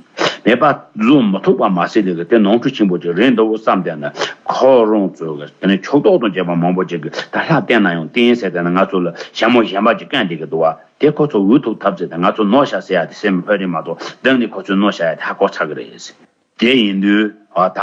མེད་པ་བཟོ་མི་ཐུབ་པ་མ་ཟད་ལས་ཀྱི་དེ་ནོར་འཁྲུལ་ཆེན་པོ་ཅིག་རེད་འདུག་བསམ་དེ་ནི་ཁོ་རང་ཚོ་གི་དེ་ནི་ཕྱོགས་གཏོགས་དང་བཅས་པ་མང་པོ་ཅིག་གིས་ད་ལྷ་བསྟེན་ན་ཡང་བསྟེན་ཟེར་དེ་ནི་ང་ཚོ་ལ་ཞྭ་མོ་གཞན་པ་ཅིག་བཀན་བསྡད་ཀྱི་འདུག་བ། དེ་ཁོ་ཚོ་འུ་ཐུག་ཐབས་ཟེར་དེ་ང་ཚོ་ནོར་ཤག་ཟེར་ཡ་དེ་སེམས་ཕོད་རེད་མ་གཏོགས་འདི་ནི་ཁོ་ཚོས་ནོར་ཤག་ཡ་དེ་ཧ་གོ་ཚར་གི་རེད། དེ་ཡིན་དུས་ཨ་ད་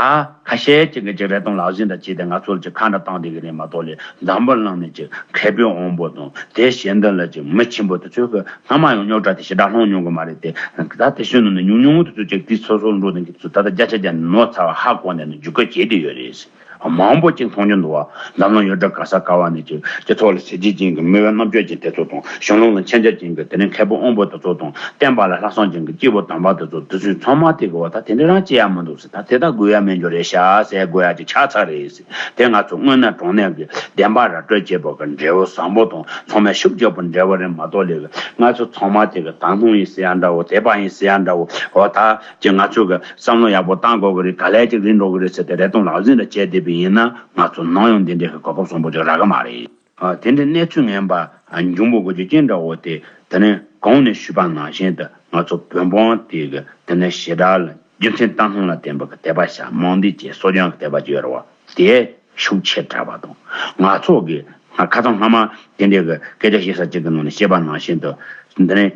ཁ་ཤས་ཅིག་གིས་ཅིག་རེ་སྟོང་ལག་བཞིན་དང་བྱས་ཏེ་ང་ཚོ་ལ་ཅིག་ཁ་འདྲ་བཏང་བསྡད་ཀྱི་རེད་མ་གཏོགས་ལས་འཛམ་བུ་གླིང་ནས་ཅིག་མཁས་པའི་དབང་པོ་དང་དེ་གཞན་དག་ལ་ཅིག་མི་ཆེན་པོ་དེ་ཚོས་གི་སྔ་མ་ཡང་རྙོག་དྲ་དེ་ཞེ་དྲག་སློང་མྱོང་གི་མ་རེད་དེ། ད་དེ་ཚོའི་ནང་ནས་ཉུང་ཉུང་དེ་ཚོ་ཅིག་དེ་སོ་སོར་འགྲོ་དེ་གི་ཚོ་ད་ལྟ་བརྒྱ་ཆ་བརྒྱ་ནས་ནོར་ཚར་བ་ཧ་གོ་ནས་ནི་འཇུག་སྐུལ་བྱེད་དེ་ཡོད་རེད། མང་པོ་ཅིག་མཐོང་རྒྱུ་འདུག་བ། འཛམ་གླིང་ཡུལ་གྲུ་ག་ས་ག་བ་ནས་ཅིག་སྤྱི་ཚོགས་ལ་གཟི་བརྗིད་ཅན་གྱི་མི་དབང་རྣམ་དཔྱོད་ཅན་དེ་ཚོ་དང་། གཞུང་ལུགས་ལ་མཁྱེན་རྒྱ་ཅན་གྱི་དེ་ནས་མཁས་པ་དབང་པོ་དེ་ཚོ་དང་། བསྟན་པ་ལ་ལྷག་བསམ་ཅན་གྱི་སྐྱེས་བུ་དམ་པ་དེ་ཚོ། དེ་ཚོས་ཚང་མ་དེ་གི་འོ་ད་དེ་འདྲ་རང་བྱེད་ཡ་མི་འདུག་ཟེར། ད་དེ་ད་དགོས་ཡ་མེད་རྒྱུ་རེད་ཤག་ཟེར་དགོས་ཡ་ཅིག་ཆགས་ཚར་རེད་ཟེར། དེ་ང་ཚོ་དངོས་གནས་དྲང་གནས་ཀྱི་བདེན་པ་ར་སྤྲོད་བྱེད་པ་གི་འབྲས་བུ་བཟང་པོ་དང་། ཚང་མས་ཤུགས་རྒྱག་པའི་འབྲས་བུ་རེད་མ་གཏོགས། ལས་ང་ཚོ་ཚང་མ་དེ་གི་དང་ལྷུང་ཡིན་ཟེར་ཡ་འདྲ་བོ། དད་པ་ཡིན་ཟེར་ཡ་འདྲ་བོ། འོ་ད་ཅིག་ང་ཚོ་གི་བསམ་བློ་ཡག་པོ་བཏང་དགོས་གི་རེད། ག་ལེ་ཅིག་རིག་འགྲོ་གི་རེད་ཟེར་ཏེ་རེ་སྟོང་ལག་ཟིན་ར་བྱས་བསྡད་པ་ཡིན་ན། ང་ཚོ་ནམ་ཡང་འདི་འདྲའི་གི་གོ་སྐབས་བཟང་པོ་ཅིག་རག་གི་མ་རེད། ཨ། དེ་འདྲའི་གནས་ཚུལ་ངན་པ་འབྱུང་བ་དགོས་རྒྱུ་ཅན་འདྲ་བོ་དེ། དེ་ནས་གོང་ནས་ཞུས་པ་ནང་བཞིན་དུ་ང་ཚོ་བོད་འབངས་དེ་གི་དེ་ནས་ཞེ་དྲག་ལ་རྒྱུ་མཚན་བཏང་སྣང་ལ་བརྟེན་པ་གི་དད་པ་བྱ། མང་འདུས་བྱེད། གསོ་སྦྱོང་གི་དད་པ་ཅིག་ཡོད་རེད་བ། དེ་ཤུགས་ཆེ་དྲགས་པ་དང་། ང་ཚོ་གི་ང་ཁ་སང་སྔ་མ་དེ་འདྲའི་གི་སྐད་ཆ་བཤད་ས་ཅིག་གི་ནང་ནས་བཤད་པ་ནང་བཞིན་དུ། དེ་ནས་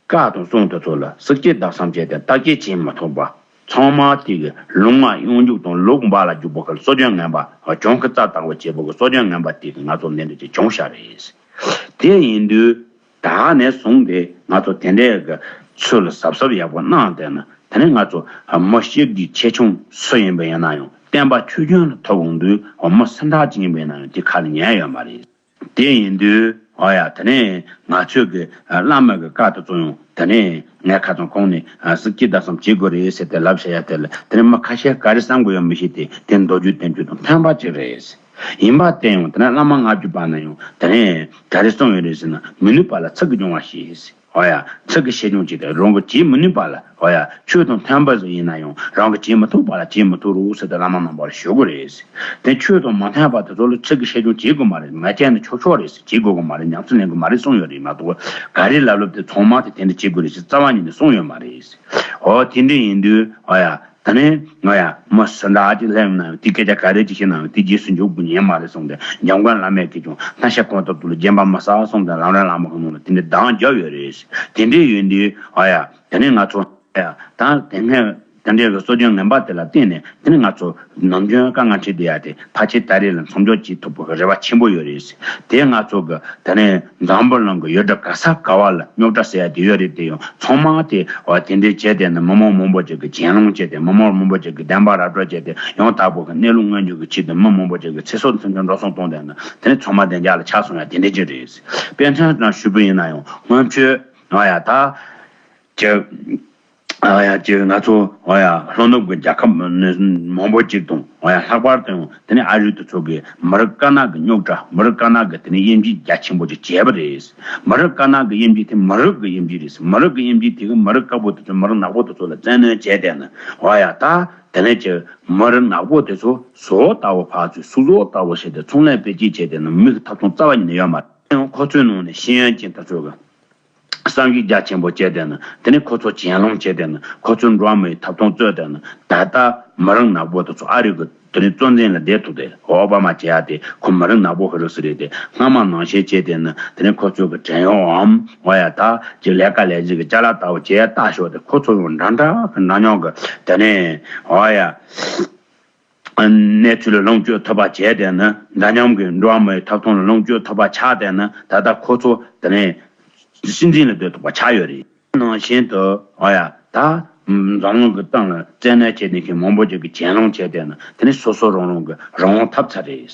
བཀའ་དང་གསུང་དེ་ཚོ་ལ་གཟི་བརྗིད་ལྡན་བསམ་བྱས་ཏེ་བརྟག་དཔྱད་བྱེད་མ་ཐུབ་པ། ཚང་མ་དེ་གི་ལུང་ལ་གཡང་འཇུག་དང་ལུག་འབའ་ལ་འཇུག་པ་གི་གསོ་སྦྱོང་ངན་པ། གྱོང་གི་རྩ་ལྟ་བུ་བྱེད་པ་གི་གསོ་སྦྱོང་ངན་པ་དེ་གི་ང་ཚོ་འདི་འདྲ་ཅིག་བྱུང་ཤག་རེད། དེ་ཡིན་དུས་ད་ནས་བཟུང་སྟེ་ང་ཚོ་དེ་འདྲའི་གི་ཚུལ་གཟབ་གཟབ་ཡག་པོ་གནང་བསྡད་ན། དེ་ནས་ང་ཚོ་མི་གཤིས་ཀྱི་ཆེ་ཆུང་སུ་ཡིན་པ་ཡིན་ན་ཡང་། བསྟན་པ་ཆོས་བརྒྱུད་ལ་ཐུག་འོང་དུས་མི་སུ་འདྲ་ཅིག་ཡིན་པ་ཡིན་ན་ཡང་དེ་ཁ་ལ་ཉན་ཡོད་མ་རེད། དེ་ཡིན་དུས་ཨོ་ཡ། དེ་ནས་ང་ཚོས་ཀྱི་བླ་མ་གི་བཀའ་དེ་ཚོ་ཡང་དེ་ནས་ངས་ཁ་ཚང་གོང་ནས་གཟི་བརྗིད་ལྡན་བསམ་བྱེད་དགོས་རེད་ཟེར་ཏེ་ལབ་བྱ་ཡ་དེ་ལ། དེ་ནས་མི་ཁ་ཤས་ག་རེ་བསམ་དགོས་ཡོད་མི་ཤེས་ཏེ། དེ་མདོ་རྒྱུད་བསྟན་བཅོས་དང་མཐུན་པ་ཅིག་རེད། ཡིན་པ་དེ་ཡང་དེ་ནས་བླ་མ་ལྔ་བཅུ་པ་ན་ཡང་དེ་ནས་ག་རེ་གསུངས་ཡོད་རེད་ཟེར་ན། མི་ནུས་པ་ལ་ཚིག་གིས་སྦྱོང་བ་ཞེས། ཨོ་ཡ། ཚིག་གིས་ཤེས་སྦྱོང་བྱས་ཏེ་རང་གིས་བྱེད་མི་ནུས་པ་ལ། ཨོ་ཡ། ཆོས་དང་མཐུན་པ་ཟིག་ཡིན་ན་ཡང་རང་གིས་བྱེད་མི་ཐུབ་པ་ལ་བྱེད་མི་ཐུབ་རོགས་ཟེར་ཏེ་བླ་མ་རྣམ་པར་ཞུ་དགོས་རེད། དེ་ཆོས་དང་མ་མཐུན་པ་དེ་ཚོ་ལ་ཚིག་གིས་ཤེས་སྦྱོང་བྱེད་དགོས་མ་རེད། མ་བྱས་ན་ཆོག་ཆོག་རེད། བྱེད་དགོས་གི་མ་རེད། ཉམས་སུ་ལེན་དགོས་མ་རེད་གསུངས་ཡོད་རེད་མ་གཏོགས། ག་རེ་ལབ་ལབ་དེ་ཚང་མ་དེ་དེ་འདྲ་བྱེད་དགོས་རེད་ཟེར་རྩ་བ་ཉིད་ནས་གསུངས་ཡོད་མ་རེད། ཨོ་དེ་འདྲ་ཡིན་དུས་ཨོ་ཡ། ད་ནི་ང་ཡ་མི་སུ་འདྲ་ཅིག་སླེབས་ན་དེ་སྐད་ཆ་ག་རེ་ཅིག་བཤད་ན་ཡང་དེ་རྗེས་སུ་འཇུག་དགོས་ཉན་མ་རེད་གསུངས་ཏེ། འཇམ་མགོན་བླ་མས་ཀྱིས་ཀྱང་སྣང་ཤས་གང་ཐུབ་ཐུབ་ལ་སྦྱིན་པ་མི་བསགས་གསུངས་ཏེ། ལམ་རིམ་བླ་མ་གི་ནང་ལ་དེ་འདྲའི་གདམས་བརྒྱབ་ཡོད་རེད། དེ་འདྲ་ཡོད་དུས་ཨ་ཡ། དེ་ནས་ང་ཚོ་ཨ་ཡ་ད་དེ་སྔའི་དེ་འདྲའི་གི་གསོ་སྦྱོང་ངན་པ་དེ་ལ་བརྟེན་ནས། དེ་ནས་ང་ཚོ་ནམ་རྒྱུན་དཀའ་ངལ་འཕྲད་བསྡད་ཡ་དེ་ཕལ་ཆེར་ད་རེས་ལ་མཚམས་འཇོག་བྱེད་ཐུབ་པ་གི་རེ་བ་ཆེན་པོ་ཡོད་རེད། དེ་ང་ཚོ་གི་དེ་ནས་འཛམ་བུ་གླིང་གི་ཡུལ་གྲུ་ག་ས་ག་བ་ལ་རྙོག་དྲ་ཟེར་ཡ་དེ་ཡོད་རེད། དེ་ཡང་ཚང་མ་དེ་འོ་དེ་འདྲའི་བྱས་ཏེ་ནི་མི་མང་མང་པོ་ཅིག་གི་གྱེན་ལངས་བྱས་ཏེ། མི་མང་མང་པོ་ཅིག་གི་བདེན་པ་ར་སྤྲོད་བྱས་ཏེ། ཡང་དག་པོ་གི་གནས་ལུགས་མངོན་གྱུར་གྱི་ཆེད་དུ་མི་མང་པོ་ཅིག་གི་ཚེ་སྲོག་མཚོན་ཆ་འགྲོ་སོང་བཏང་བསྡད་ན། དེ་ནི་ཚང་མ་བདེ་འཇགས་ལ་ཆགས་སོང་ཡ་དེ་འདྲ་ཅིག་རེད། དཔེ་མཚོན་ཙམ་ཞུས་པ་ཡིན་ན་ཡང་སྔོན་ཆད་ཨ་ཡ་ད་ཅིག་ཨ་ཡ་ཅིག་ང་ཚོ་ཨ་ཡ་ལྷོ་ནུབ་ཀྱི་རྒྱལ་ཁབ་མང་པོ་ཅིག་དང་། ཨ་ཡ་ལྷག་པར་དུ་ཡང་དེ་ནས་ཨ་རི་དེ་ཚོ་གིས་མི་རིགས་དཀར་ནག་གི་རྙོག་དྲ། མི་རིགས་དཀར་ནག་གི་དེ་ནས་དབྱེ་འབྱེད་རྒྱ་ཆེན་པོ་ཅིག་བྱས་པ་རེད། མི་རིགས་དཀར་ནག་གི་དབྱེ་འབྱེད་དེ་མི་རིགས་ཀྱི་དབྱེ་འབྱེད་རེད། མི་རིགས་ཀྱི་དབྱེ་འབྱེད་དེ་གིས་མི་རིགས་དཀར་པོ་དེ་ཚོ་མི་རིགས་ནག་པོ་དེ་ཚོ་ལ་བཙན་གནོན་བྱས་བསྡད་ན། ཨ་ཡ་ད་དེ་ནས་ཅིག་མི་རིགས་ནག་པོ་དེ་ཚོ་ཟོག་ལྟ་བུ་ཕར་ཚུར་སུ་ཟོག་ལྟ་བུ་བྱས་ཏེ་ཚོང་ལས་སྤེལ་གཅིག་བྱས་བསྡད་ན་མིག་གི་ཐབ་ཚང་རྩ་བ་ཉིད་ནས་ཡོད་མ་རེད། ཡང་ཁོ་ཚོའི་ནང་ནས་ཤེས་ཡོན་ཅན་དེ་ཚོ་གིས་བསམ་གཞིག་རྒྱ་ཆེན་པོ་བྱས་བསྡད་ན། དེ་ནས་ཁོ་ཚོ་གྱེན་ལངས་བྱས་བསྡད་ན། ཁོ་ཚོའི་འགྲོ་བ་མིའི་ཐོབ་ཐང་རྩོད་བསྡད་ན། ད་ལྟ་མི་རིགས་ནག་པོ་དེ་ཚོ་ཨ་རི་གི་དེ་ནས་གཙོ་འཛིན་ལ་བསྡད་ཐུབ་སྟེ། ཨོ་བྷ་མ་བྱེད་ཡ་དེ་ཁོ་མི་རིགས་ནག་པོ་ཧི་རུ་སི་རེད་དེ། སྔ་མ་ནང་བཞིན་བྱས་བསྡད་ན་དེ་ནས་ཁོ་ཚོ་གི་བྲན་གཡོག་འམ། ཨོ་ཡ་ད་ཅིག་ལས་ཀ་ལས་གཞི་གི་ཅ་ལག་ལྟ་བུ་བྱེད་ཡ་ལྟ་ཞོག་དེ། ཁོ་ཚོ་ཡང་འདྲ་འདྲ་གི་འདྲ་མཉམ་གི་དེ་ནས་ཨོ་ཡ། གནས་ཚུལ་ལ་ལོངས་སྤྱོད་ཐུབ་པ་བྱས་བསྡད་ན། འདྲ་མཉམ་གྱི་འགྲོ་བ་མིའི་ཐོབ་ཐང་ལ་ལོངས་སྤྱོད་ཐུབ་པ་ཆགས་བསྡད་ན། ད་ལྟ་ཁོ་ཚོ་དེ་ནས་སྲིད་འཛིན་ལ་སྡོད་ཐུབ་པ་ཆགས་ཡོད་རེད། ནང་བཞིན་དུ་ཨོ་ཡ་ད་འཛམ་གླིང་གི་སྟེང་ལ་བཙན་གནོན་བྱས་ནས་མཁན་མང་པོ་ཅིག་གིས་གྱེན་ལངས་བྱས་བསྡད་ན། དེ་ནས་སོ་སོ་རང་རང་གི་རང་དབང་ཐོབ་ཚར་རེད།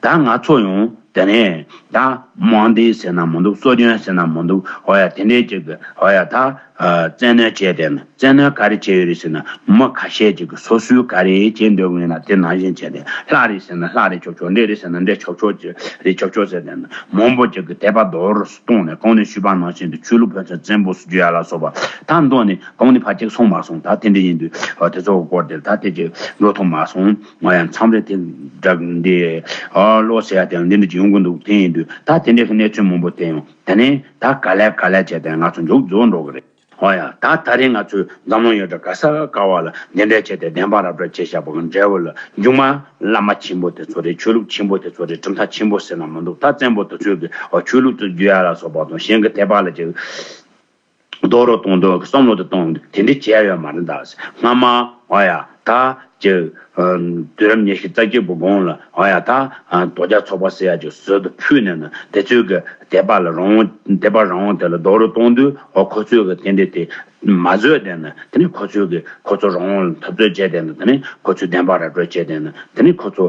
ད་ང་ཚོ་ཡང་དེ་ནས་ད་དམངས་སྡེ་ཟེར་ན་མི་འདུག་གསོ་སྐྱོང་ཟེར་ན་མི་འདུག་ཨོ་ཡ་དེ་འདྲས་ཅིག་གི་ཨོ་ཡ་ད་བཙན་གནོན་བྱས་བསྡད་ན། བཙན་གནོན་ག་རེ་བྱས་ཡོད་རེད་ཟེར་ན། མི་ཁ་ཤས་ཅིག་གིས་སོ་སོའི་ག་རེ་བྱེད་འདོད་ཡིན་ན་དེ་ནང་བཞིན་བྱས་ཏེ། ལྷ་རེད་ཟེར་ན་ལྷ་རེད་ཆོག་ཆོག་འདྲེ་རེད་ཟེར་ན་འདྲེ་ཆོག་ཆོག་ཅིག་རེད་ཆོག་ཆོག་ཟེར་བསྡད་ན། མང་པོ་ཅིག་གིས་དད་པ་རྡོག་རོལ་སུ་བཏང་ནས། གོང་ནས་ཞུས་པ་ནང་བཞིན་དུ་ཆོས་ལུགས་ཕན་ཚུན་བཙན་པོ་སུ་རྒྱུ་ཡ་ལ་སོགས་པ། ད་མདོ་ནས་གོང་ནས་ཕར་ཅིག་སོང་མ་སོང་། ད་དེ་འདྲ་ཡིན་དུས་དེ་ཚོ་གི་སྐོར་དེ་ད་དེ་ཅིག་འགྲོ་ཐུབ་མ་སོང་། ང་ཡང་མཚམས་རེ་དེ་འདྲ་འདི་ཨ་བློ་ཟེར་ཡ་དེ་འདི་འདྲ་ཅིག་ཡོང་གི་འདུག་དེ་ཡིན་དུས་ད་དེ་འདྲ་གི་གནས་ཚུལ་མང་པོ་དེ་ཡང་དེ་ནས་ད་ག་ལེ་ག་ལེ་བྱས་ཏེ་ང་ཚོ་མཇུག་རྫོགས་འགྲོ་གི་རེད། ཨོ་ཡ། ད་ད་རེས་ང་ཚོས་འཛམ་གླིང་ཡུལ་གྲུ་ག་ས་ག་བ་ལ་འདི་འདྲ་བྱས་ཏེ་བདེན་པ་ར་སྤྲོད་བྱས་བཞག་པ་གི་འབྲས་བུ་ལ། མཇུག་མ་བླ་མ་ཆེན་པོ་དེ་ཚོ་རེད། ཆོས་ལུགས་ཆེན་པོ་དེ་ཚོ་རེད། གྲུབ་མཐའ་ཆེན་པོ་ཟེར་ན་མི་འདུག་ད་བཙན་པོ་དེ་ཚོས་གི་ཨོ་ཆོས་ལུགས་དེ་བརྒྱུད་ཡ་ལ་སོགས་པ་དང་། གཞན་གི་དད་པ་ལ་ཅིག་རྡོག་རོལ་གཏོང་འདོད་ཀྱི་བསམ་བློ་དེ་གཏོང་། དེ་འདྲ་བྱས་ཡོད་མ་རེད་ད། སྔ་མ་ཨོ་ཡ་ད་ཅིག་དུས་རབས་ཉི་ཤུ་རྩ་གཅིག་པའི་གོང་ལ་ཨ་ཡ་ད་རྡོ་རྒྱ་ཚོགས་པ་ཟེར་ཡ་ཅིག་ཟུར་དུ་ཕུད་ནས་ན་དེ་ཚོའི་གི་དད་པ་ལ་རང་དབང་དད་པ་རང་དབང་དེ་ལ་རྡོག་རོལ་གཏོང་དུས་ཨོ་ཁོ་ཚོས་གི་དེ་འདྲ་དེ་མ་བཟོས་དེ་ན་དེ་ནི་ཁོ་ཚོས་གི་ཁོ་ཚོ་རང་དབང་ལ་འཐབ་རྩོད་བྱས་དེ་ན་དེ་ནི་ཁོ་ཚོས་བདེན་པ་ར་སྤྲོད་བྱས་དེ་ན་དེ་ནི་ཁོ་ཚོ་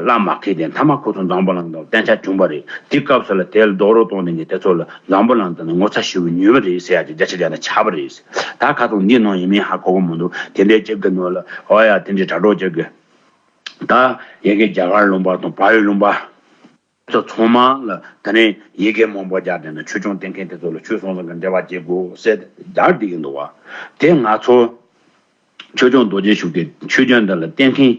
བླ་མ་ཁེལ་དེ་མཐའ་མ་ཁོ་ཚོ་འཛམ་བུ་གླིང་དང་གཏན་ཆགས་བྱུང་བ་རེད། དེ་སྐབས་སུ་ལ་དེ་ལ་རྡོག་རོལ་གཏོང་དེ་ནི་དེ་ཚོ་ལ་འཛམ་བུ་གླིང་དུ་ནི་ངོ་ཚ་ཞེ་པོ་ཉོས་པ་རེད་ཟེར་ཡ་ཅིག་བརྒྱ་ཆ་བརྒྱ་ནས་ཆགས་པ་རེད། ད་ཁ་ཐུག་འདི་ནང་ཡིན་མིན་ཧ་གོ་གི་མི་འདུག་དེ་འདྲའི་ཅིག་གི་ནང་ལ་ཨོ་ཡ་དེ་འདྲའི་དྲ་གྲོགས་ཅིག་གི་ད་ཡ་གི་རྒྱ་གར་ལུང་པ་དང་བལ་ཡུལ་ལུང་པ་ཚོ་ཚང་མ་ལ་ད་ནི་ཡི་གེ་མང་པོ་རྒྱག་དེ་ན་ཆོས་སྐྱོང་བསྟེན་མཁན་དེ་ཚོ་ལ་ཆོས་སོང་ཙང་གི་འབྲེལ་བ་བྱེད་དགོས་ཟེར་རྒྱག་བསྡད་ཀྱི་འདུག་བ། དེ་ང་ཚོ་ཆོས་སྐྱོང་རྡོ་རྗེ་ཤུགས་ལྡན་ཆོས་སྐྱོང་འདི་ལ་བསྟེན་མཁན་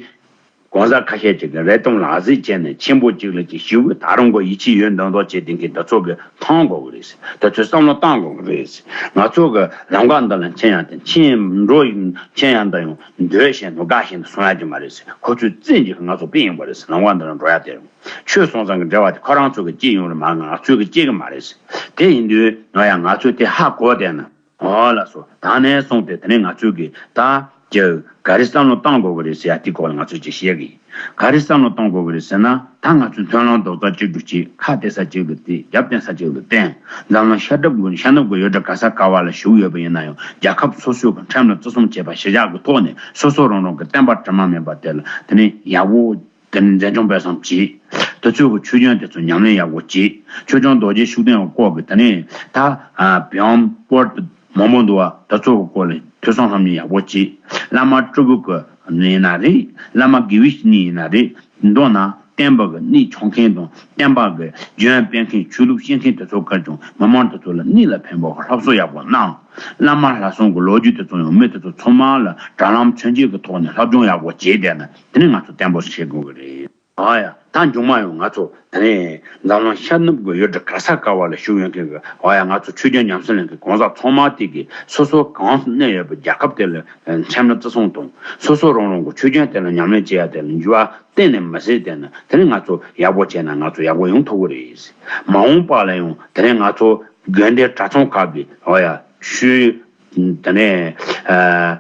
གང་ཟག་ཁ་ཤས་ཅིག་གིས་རེ་སྟོང་ལག་ཟིག་བྱས་ནས་ཆེན་པོ་གཅིག་ལ་ཅིག་ཞུ་གི་ད་རུང་གོ་ཡིད་ཆེས་ཡོད་མདོག་མདོག་བྱེད་དེ་མཁན་འདི་ཚོ་གི་མཐོང་དགོས་གི་རེད། དེ་ཚོས་བསམ་བློ་བཏང་དགོས་གི་རེད། ང་ཚོ་གི་ལམ་ཁ་འདི་ལ་མཁྱེན་ཡང་དེ་མཁྱེན་འགྲོ་ཡིན་མཁྱེན་ཡང་ད་ཡང་འདོད་བཞིན་དུ་དགའ་བཞིན་དུ་སོང་ཡ་གི་མ་རེད། ཁོ་ཚོས་བཙན་གྱིས་ང་ཚོ་སྤེལ་ཡོང་བ་རེད། ལམ་ཁ་འདི་ལ་འགྲོ་ཡ་དེ་རུང་ཆོས་སོང་ཙང་གི་འབྲེལ་བ་དེ་ཁོ་རང་ཚོ་གི་སྐྱེ་ཡོང་རེད་མ་ང་ཚོས་གི་སྐྱེ་གི་མ་རེད། དེ་ཡིན་དུས་ང་ཡང་ང་ཚོས་དེ་ཧ་གོ་བསྡད་ན། ཨོ་ལགས་སོ། ད་ནས་བཟུང་སྟེ་དེ་ནས་ང་ཚོས་ཀྱི་ད་ཀྱི་ག་རེ་བསམ་བློ་གཏོང་དགོས་ཀྱི་རེད་ཟེར་ཡ་དེ་སྐོར་ལ་ང་ཚོས་ཅིག་བཤད་ཀྱི་ཡིན། ག་རེ་བསམ་བློ་གཏོང་དགོས་ཀྱི་རེད་ཟེར་ན་ད་ང་ཚོས་མཐུན་ལམ་རྡོག་རྩ་གཅིག་སྒྲིལ་གྱིས་ཁ་གཏད་ས་གཅིག་ཏུ་གཏད། རྒྱབ་བརྟེན་ས་གཅིག་ཏུ་བརྟེན། འཛམ་གླིང་ཤར་ནུབ་ཀྱི་ཤར་ནུབ་ཀྱི་ཡུལ་གྲུ་ག་ས་ག་བ་ལ་བཞུགས་ཡོད་པ་ཡིན་ན་ཡང་རྒྱལ་ཁབ་སོ་སོའི་གི་ཁྲིམས་ལ་བརྩི་སྲུང་བྱེད་པ་གཞིར་བཞག་གི་ཐོག་ནས་སོ་སོ་རང་རང་གི་བསྟན་པ་དྲི་མ་མེད་པ་དེ་ལ་དེ་ནས་ཡག་པོ། དེ་ནས་འཛིན་སྐྱོང་སྤེལ་གསུམ་བྱས། དེ་ཚོའི་གི་ཆོས་སྐྱོང་དེ་ཚོ་ཉམས་ལེན་ཡག་པོ་བྱས། ཆོས་སྐྱོང་རྡོ་རྗེ་ཤུགས་ལྡན་གྱི་སྐོར་གྱི་དེ་ནས་ད་བོན་པོ་མང་པོ་འདུག་བ། དེ་ཚོ་གི་སྐོར་ལ་ཐོས་བསམ་ལྷམ་གཉིས་ཡག་པོ་བྱས། བླ་མ་སྤྲུལ་སྐུ་གི་ཡིན་ན་རེད། བླ་མ་དགེ་བའི་བཤེས་གཉེན་ཡིན་ན་རེད། མདོར་ན་བསྟན་པ་གི་གནད་མཁྱེན་མཁན་དང་བསྟན་པ་གི་རྒྱུན་སྤེལ་མཁན་ཆོས་ལུགས་སྐྱེལ་མཁན་དེ་ཚོ་གིས་ཀྱང་མི་མང་དེ་ཚོ་ལ་གནད་ལ་ཕན་པའི་སློབ་གསོ་ཡག་པོ་གནང་། བླ་མ་ལྷ་སྲུང་གི་ལོ་རྒྱུས་དེ་ཚོ་ཡང་མི་དེ་ཚོ་ཚང་མ་ལ་དྲ་ལམ་མཚོན་བྱེད་ཀྱི་ཐོག་ནས་སློབ་སྦྱོང་ཡག་པོ་བྱས་བསྡད་ན་དེ་ནས་ང་ཚོ་བརྟན་པོ་བྱེད་དགོས་ཀྱི་རེད། ཨ་ཡ། ད་མཇུག་མ་ཡང་ང་ཚོ་དེ་ནས་འཛམ་གླིང་ཤར་ནུབ་ཀྱི་ཡུལ་གྲུ་ག་ས་ག་བ་ལ་བཞུགས་ཡོད་མཁན་གྱི་ཨ་ཡ་ང་ཚོ་ཆོས་སྐྱོང་ཉམས་སུ་ལེན་མཁན་གང་ཟག་ཚང་མ་དེ་གིས་སོ་སོ་གང་གནས་ཡོད་པའི་རྒྱལ་ཁབ་དེ་ལ་ཁྲིམས་ལ་བརྩི་སྲུང་དང་སོ་སོ་རང་རང་གི་ཆོས་སྐྱོང་དེ་ལ་ཉམས་ལེན་བྱེད་ཡ་དེ་ལ་འགྱུར་བ་གཏན་ནས་མི་སྲིད། དེ་ནི་དེ་ནི་ང་ཚོ་ཡག་པོ་བྱས་ན་ང་ཚོ་ཡག་པོ་ཡོང་ཐུབ་ཀྱི་རེད། མ་འོངས་པ་ལ་ཡང་དེ་ནས་ང་ཚོ་དགོན་སྡེ་གྲྭ་ཚང་ཁག་གི་ཨོ་ཡ་ཆོས་དེ་ནས་ཨ་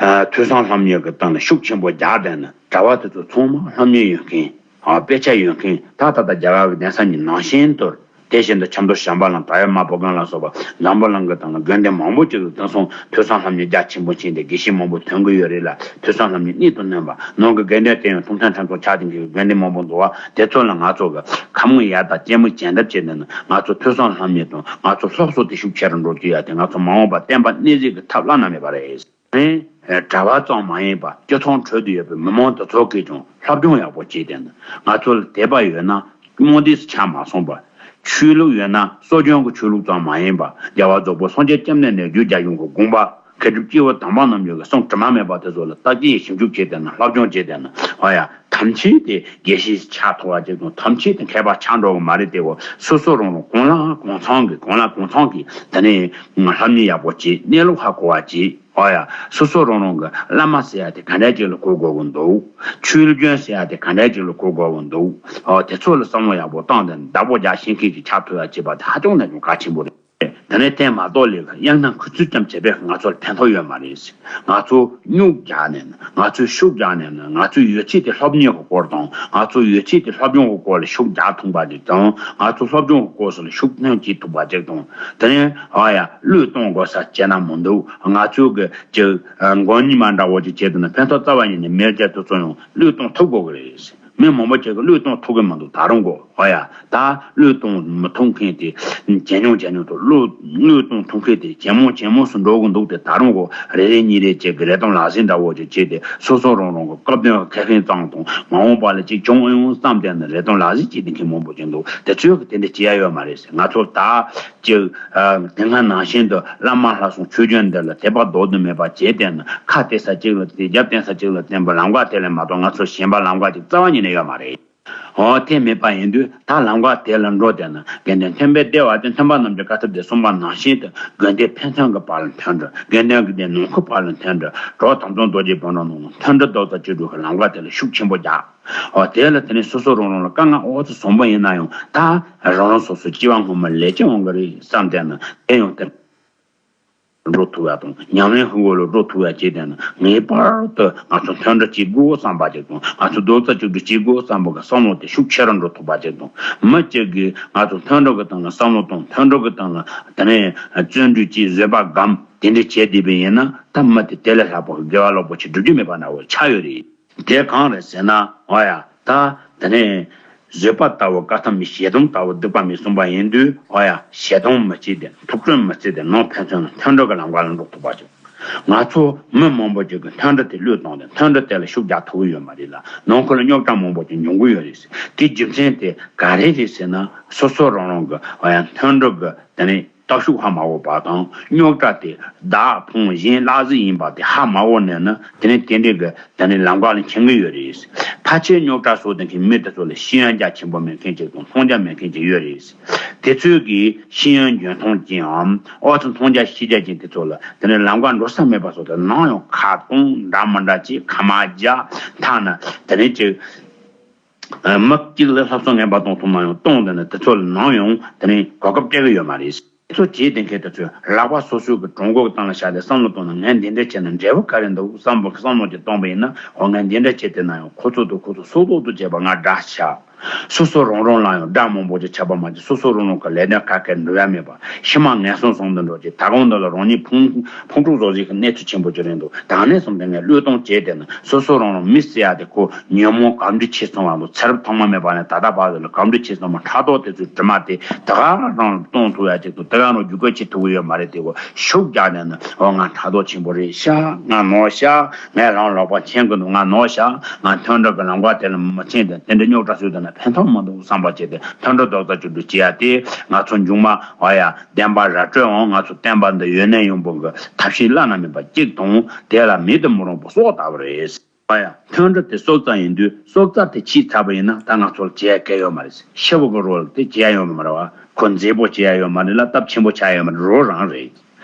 ཨ་ཐོས་བསམ་ལྷམ་གཉིས་ཀྱི་སྟེང་ལ་ཤུགས་ཆེན་པོ་རྒྱག་བསྡད་ན་གྲྭ་པ་དེ་ཚོ་ཚང་མ་ལྷམ་གཉིས་ཡོད་མཁན་ཨ་དཔེ་ཆ་ཡོད་མཁན་ད་ད་ལྟ་རྒྱ་གར་གྱི་གདན་ས་གཉིས་ནང་བཞིན་དུ་དེ་བཞིན་དུ་ཆབ་མདོ་བྱམས་པ་གླིང་བྲག་གཡབ་མ་པོ་སྒང་ལ་སོགས་པ་འཛམ་བུ་གླིང་གི་སྟེང་ལ་དགོན་སྡེ་མང་པོ་ཅིག་ལ་དེང་སང་ཐོས་བསམ་ལྷམ་གཉིས་རྒྱ་ཆེན་པོ་ཕྱིན་ཏེ་དགེ་བཤེས་མང་པོ་ཐོན་གྱི་ཡོད་རེད་ལ་ཐོས་བསམ་ལྷམ་གཉིས་གནད་དུ་བསྣུན་པ་ནང་གི་དགོན་སྡེ་དེ་ཡང་ཐུགས་མཐུན་ཁྲིམས་གཙང་ཆགས་ཀྱི་དགོན་སྡེ་མང་པོ་འདུག་བ། དེ་ཚོ་ལ་ང་ཚོ་གི་ཁ་མིག་ཡར་དང་ལྕེ་མིག་བྱིན་རླབས་བྱས་ནས་ང་ཚོ་ཐོས་བསམ་ལྷམ་གཉིས་དང་ང་ཚོ་སློབ་གསོ་དེ་ཤུགས་ཆེ་རུ་འགྲོ་རྒྱུ་ཡ་དེ་ང་ཚོ་མ་འོངས་པ་བསྟན་པ་གནས་གཟིགས་ཀྱི་ཐབས་བླ་ན་མེད་པ་རེད། ཨེ། གྲྭ་པ་ཙམ་མ་ཡིན་པ་སྤྱི་ཚོགས་ཁྲོད་དུ་ཡོད་པའི་མི་མང་དེ་ཚོ་གིས་ཀྱང་སློབ་སྦྱོང་ཡག་པོ་བྱས་ཏེ་ང་ཚོ་ལ་དད་པ་ཡོད་ན་རྨོངས་དད་ཆགས་མ་སོང་བར། ཆོས་ལུགས་ཡོད་ན་སྲོལ་རྒྱུན་གྱི་ཆོས་ལུགས་ཙམ་མ་ཡིན་པ་རྒྱལ་བ་རྫོགས་པའི་སངས་རྒྱས་སྐྱབས་གནས་ནས་རྒྱུད་རྒྱ་གཞུང་གི་དགོངས་པ། མཁས་གྲུབ་སྐྱེས་བུ་དམ་པ་རྣམས་ཀྱི་གསུང་དྲི་མ་མེད་པ་དེ་ཚོ་ལ་བརྟག་དཔྱད་ཞིབ་འཇུག་བྱས་ཏེ་ན་སློབ་སྦྱོང་བྱས་ཏེ་ན་ཨ་ཡ་ཐམས་ཅད་དེ་དགེ་བཤེས་ཆགས་ཐུབ་པ་ཅིག་དང་ཐམས་ཅད་དེ་མཁས་པ་ཆགས་འགྲོ་གི་མ་རེད་དེ་འོ་སོ་སོ་རང་རང་གང་ལ་གང་འཚམ་གི་གང་ལ་གང་འཚམ་གི་དེ་ནས་སློབ་གཉེར་ཡག་པོ་བྱེད་གནས་ལུགས་ཧ་གོ་བ་བྱེད་ཨ་ཡ་སོ་སོ་རང་རང་གི་བླ་མ་ཟེར་ཡ་དེ་ག་འདྲ་ཅིག་ལ་གོ་དགོས་གི་འདུག་ཆོས་ལུགས་སྐྱོན་ཟེར་ཡ་དེ་ག་འདྲ་ཅིག་ལ་གོ་དགོས་གི་འདུག་ཨ་དེ་ཚོ་ལ་བསམ་བློ་ཡག་པོ་བཏང་སྟེ་བདག་པོ་རྒྱག་ཤེས་མཁན་ཅིག་ཆགས་ཐུབ་ཡ་བྱེད་པ་དེ་ཧ་ཅང་ནས་ཀྱང་གལ་ཆེན་པོ་རེད། དེ་ནས་དེ་མ་གཏོགས་ལས་ཀ་དབྱངས་སྣང་ཁུ་ཚུར་ཙམ་བྱས་པས་ང་ཚོར་ཕན་ཐོགས་ཡོད་མ་རེད། ང་ཚོ་སྨྱུག་རྒྱག་ནས་ན་ང་ཚོས་ཤུགས་རྒྱག་ནས་ན་ང་ཚོའི་ཡོད་ཚད་དེ་སློབ་གཉེར་གྱི་སྐོར་དང་ང་ཚོའི་ཡོད་ཚད་དེ་སློབ་སྦྱོང་གི་སྐོར་ལ་ཤུགས་རྒྱག་ཐུབ་པ་ཅིག་དང་ང་ཚོ་སློབ་སྦྱོང་གི་སྐོར་སོགས་ལ་ཤུགས་སྣོན་བྱེད་ཐུབ་པ་ཅིག་དང་དེ་ནས་ཨ་ཡ་བློས་གཏོང་དགོས་ས་བྱས་ན་མི་འདུག་ང་ཚོའི་གི་ཅིག་མགོ་གཉིས་མ་འདྲ་བོ་ཅིག་བྱས་དུས་ན་ཕན་ཐོགས་རྩ་བ་ཉིད་ནས་མེད་རྒྱུ་དེ་ཚོ་ཡང་བློས་གཏོང་ཐུབ་དགོས་གི་རེད། མི་མང་པོ་ཅིག་གིས་བློས་གཏོང་ཐུབ་ཀྱི་མི་འདུག་ད་རུང་གོ་ཨོ་ཡ། ད་བློས་གཏོང་མི་ཐུབ་མཁན་དེ་ཇེ་ཉུང་ཇེ་ཉུང་དུ་བློས་བློས་གཏོང་ཐུབ་མཁན་དེ་ཇེ་མང་ཇེ་མང་སུ་འགྲོ་གི་འདུག་སྟེ། ད་རུང་གོ་རེ་རེ་གཉིས་རེ་ཅིག་གིས་རེ་སྟོང་ལག་ཟིན་འདྲ་བོ་ཅིག་བྱས་ཏེ་སོ་སོ་རང་རང་གི་སྐབས་དོན་ཁེ་ཕན་ཙམ་དང་མ་འོངས་པ་ལ་ཅིག་བྱུང་ཨེ་ཡོང་བསམ་སྟེ་ནི་རེ་སྟོང་ལག་ཟིན་བྱེད་མཁན་མང་པོ་ཅིག་འདུག་དེ་ཚོས་གི་དེ་འདྲ་བྱེད་ཡ་ཡོད་མ་རེད། ང་ཚོ་ད་ཅིག་ཨ། དེ་སྔ་ནང་བཞིན་དུ་བླ་མ་ལྷ་སྲུང་ཆོས་སྐྱོང་འདི་ལ་དད་པ་ལྡོག་ཏུ་མེད་པ་བྱས་ཏེ་ན་ཁ་གཏད་ས་གཅིག་ལ་གཏད། རྒྱབ་བརྟེན་ས་གཅིག་ལ་བརྟེན་པའི་ལམ་ཁ་དེ་ལས་མ་གཏོགས་ང་ཚོ་གཞན་པ་ལམ་ཁ་ཅིག་རྩ་བ་ཉིད་ནས་ཡོད་མ་རེད། འོ་དེ་མེད་པ་ཡིན་དུས་ད་ལམ་ཁ་དེ་ལ་འགྲོ་བསྡད་ན་དགེ་འདུན་མཐུན་པའི་བདེ་བ་སྟེ། མཐུན་པ་རྣམས་ཀྱི་དཀའ་ཐུབ་སྟེ། གསུངས་པ་ནང་བཞིན་དུ་དགོན་སྡེ་ཕན་ཚུན་གྱི་བར་ལ་མཐུན་སྒྲིལ། དགེ་འདུན་གྱི་སྡེ་ནང་ཁུལ་བར་ལ་མཐུན་སྒྲིལ། གྲོགས་དམ་ཚོང་རྡོ་རྗེ་བོན་རང་ནང་ལ་མཐུན་སྒྲིལ་རྡོག་རྩ་གཅིག་སྒྲིལ་གྱི་ལམ་ཁ་དེ་ལ་ཤུགས་ཆེན་པོ་རྒྱག་འོ་དེ་ལ་དེ་ནས་སོ་སོ་རང་རང་ལ་དཀའ་ངལ་འོ་ཙམ་བཟང་པོ་ཡིན་ན་ཡང་ད་རང་རང་སོ་སོའི་སྐྱེ་བ་སྔོན་མའི་ལས་ཀྱིས་འོང་གི་རེད་བསམ་བསྡད་ན་དེ་ཡང་དེ། འགྲོ་ཐུབ་ཡ་དང་ཉམས་ལེན་ཧུན་གོ་ལ་འགྲོ་ཐུབ་ཡ་བྱས་ཏེ་ན། ངེས་པར་དུ་ང་ཚོ་མཐུན་སྒྲིལ་བྱེད་དགོས་བསམ་པ་ཅིག་དང་། ང་ཚོ་རྡོག་རྩ་གཅིག་སྒྲིལ་བྱེད་དགོས་བསམ་པ་གི་བསམ་བློ་དེ་ཤུགས་ཆེ་རུ་འགྲོ་ཐུབ་པ་ཅིག་དང་། མི་གཅིག་གིས་ང་ཚོ་མཐུན་སྒྲིལ་གི་སྟེང་ལ་བསམ་བློ་དང་། མཐུན་སྒྲིལ་གི་སྟེང་ལ་དེ་ནས་བརྩོན་འགྲུས་ཀྱིས་བཟོད་པ་སྒོམ་དེ་འདྲ་བྱས་བསྡད་པ་ཡིན་ན། ད་མི་དེ་དེ་ལས་ལྷག་པ་གི་དགེ་བ་ལོག་པ་ཅིག་སྒྲུབ་རྒྱུ་མེད་པ་འདྲ་བོ་ཆགས་ཡོད་རེད། དེ་གང་རེད་ཟེར་ན། འོ་ཡ། ད་དེ་ནས་བཟོད་པ་ལྟ་བུ་བཀའ་གདམས་མེད། ཞེ་སྡང་ལྟ་བུ་སྡིག་པ་མེད་གསུངས་པ་ཡིན་དུས། འོ་ཡ། ཞེ་སྡང་མི་བྱེད་དེ། ཐུགས་ཁྲོ་མི་བྱེད་དེ། ནང་ཕན་ཚུན་ལ་མཐུན་སྒྲིལ་གྱི་ལམ་ཁ་ལ་འགྲོ་ཐུབ་པ་བྱུང་། ང་ཚོ་མི་མང་པོ་ཅིག་གིས་མཐུན་སྒྲིལ་དེ་བློས་བཏང་སྟེ། མཐུན་སྒྲིལ་དེ་ལ་ཤུགས་རྒྱག་ཐུབ་ཀྱི་ཡོད་མ་རེད་ལ། ནང་ཁུལ་ལ་རྙོག་དྲ་མང་པོ་ཅིག་འབྱུང་གི་ཡོད་རེད། དེའི་རྒྱུ་མཚན་དེ་ག་རེ་རེད་ཟེར་ན། སོ་སོ་རང་རང་གི། འོ་ཡ། མཐུན་སྒྲིལ་གྱི་དེ་ནས་སྟོབས་ཤུགས་ཧ་མ་གོ་བ་དང་། རྙོག་དྲ་དེ་བདག་ཕུང་གཞན་བརླག་ཟིག་ཡིན་པ་དེ་ཧ་མ་གོ་ནས་ན། དེ་ནས་དེ་འདྲའི་གི་དེ་ནས་ལམ་ཁ་ལ་འཁྱེར་གྱི་ཡོད་རེད། ཕལ་ཆེར་རྙོག་དྲ་བཟོ་བསྡད་མཁན་མི་དེ་ཚོ་ལ་ཤེས་ཡོན་རྒྱ་ཆེན་པོ་མེད་མཁན་ཅིག་དང་། མཐོང་རྒྱ་མེད་མཁན་ཅིག་ཡོད་རེད། དེ་ཚོས་གི་ཤེས་ཡོན་འཇོན་ཐང་ཅན་འམ། ཨོ་ཙི། མཐོང་རྒྱ་ཤེས་རྒྱ་ཅན་དེ་ཚོ་ལ་དེ་ནས་ལམ་ཁ་འགྲོ་ས་མེད་པ་བཟོ་སྟེ། ནམ་ཡང་ཁ་བཏང་འདྲ་མི་འདྲ་བྱས། ཁ་མ་རྒྱག་ཐ་ན་དེ་ནས་ཅིག་མི་གཅིག་ལ་ལྷག་བསམ་ངན་པ་གཏོང་ཐུབ་ན་ཡང་གཏོང་། དེ་ནས་དེ་ཚོ་ལ་ནམ་ཡང་དེ་ནས་གོ་སྐབས་སྤྲད་ཀྱི་ཡོད་མ་རེད། དེ་ཚོ་བྱས་བསྡད་མཁན་དེ་ཚོས་ལག་པ་སོ་སོའི་གི་གྲོད་ཁོག་སྟེང་ལ་བཞག་སྟེ་བསམ་བློ་བཏང་ན། ངས་འདི་འདྲ་བྱས་ན་འབྲས་བུ་ག་རེ་འདུག་བསམ་པའི་བསམ་བློ་དེ་བཏང་པ་ཡིན་ན། འོ། ངས་འདི་འདྲ་བྱས་བསྡད་ན་ཡང་ཁོ་ཚོ་དང་ཁོ་ཚོ་སོ་སོ་དང་བྱས་པ་ང་དགྲ་ཆགས། སོ་སོ་རང་རང་ལ་ཡང་དགྲ་མང་པོ་ཅིག་ཆགས་པ་མ་གཏོགས། སོ་སོ་རང་རང་གི་ལས་དོན་ག་གེ་འགྲུབ་ཡ་མེད་པ། ཕྱི་མ་ངན་སོང་སོང་དུ་འགྲོ་ཅིག་ད་གོང་དུ་ལ་རང་ཉིད་ཕུང་ཕུང་དཀྲུག་བཟོ་ཞིག་གི་གནས་ཚུལ་ཆེན་པོ་ཅིག་རེད་འདུག་ད་ནས་བཟུང་སྟེ་ངས་བློས་གཏོང་བྱས་བསྡད་ན། སོ་སོ་རང་རང་མི་ཟེར་ཡ་དེ་ཁོ་ཉོན་མོངས་གང་འདྲ་ཆེ་སོང་བ་འདུག་ཚེ་རབས་ཐོག་མ་མེད་པ་ནས་ད་ལྟ་བར་དུ་ལ་གང་འདྲ་ཆེ་སོང་བ། ཕྲག་དོག་དེ་ཚོའི་དྲི་མ་དེ་དེ་ག་རང་གཏོང་ཐུབ་ཡ་ཅིག་འདུག་དེ་ག་རང་བརྒྱུད་སྐུལ་བྱེད་ཐུབ་ཀྱི་ཡོད་མ་རེད་དེ། འོ། ཤུགས་རྒྱག་ནས་ན། འོ། ང་ཕྲག་དོག་ཆེན་པོ་རེད་ཤག་ང་ནོར་ཤག་ངས་རང་ལོག་པ་མཁྱེན་གི་འདུག་ང་ནོར་ཤག་ང་མཐུན་སྒྲིལ་གྱི་ལམ་ཁ་དེ་ལ་མི་ཕྱིན་ཏེ། དེ་འདྲའི་རྙོག་དྲ་བཟོས་བསྡད་ན་ཕན་ཐོགས་མི་འདུག་བསམ་པ་བྱས་ཏེ། མཐུན་སྒྲིལ་རྡོག་རྩ་གཅིག་སྒྲིལ་བྱེད་ཡ་དེ་ང་ཚོ་མཇུག་མ། འོ་ཡ། བདེན་པ་ར་སྤྲོད་འོང་། ང་ཚོ་བསྟན་པ་འདི་ཡུན་ནན་ཡོང་བ་གི་ཐབས་ཤེས་བླ་ན་མེད་པ་གཅིག་དང་། དེ་ལ་མེད་དུ་མི་རུང་བ་སྲོག་ལྟ་བུ་རེད། འོ་ཡ། མཐུན་སྒྲིལ་དེ་སྲོག་རྩ་ཡིན་དུས། སྲོག་རྩ་དེ་ཆད་ཚར་བ་ཡིན་ན། ད་ང་ཚོར་བྱེད་ཡ་གང་ཡང་ཡོད་མ་རེད། ཤི་བ་གི་རོ་ལ་དེ་བྱེད་ཡ་ཡོད་མ་རེད་བ། ཁོ་མཛེས་པོ་བྱེད་ཡ་ཡོད་མ་རེད་ལ། སྟབས་ཆེན་པོ་ཆགས་ཡ་ཡོད་མ་རེད། རོ་རང་རེད།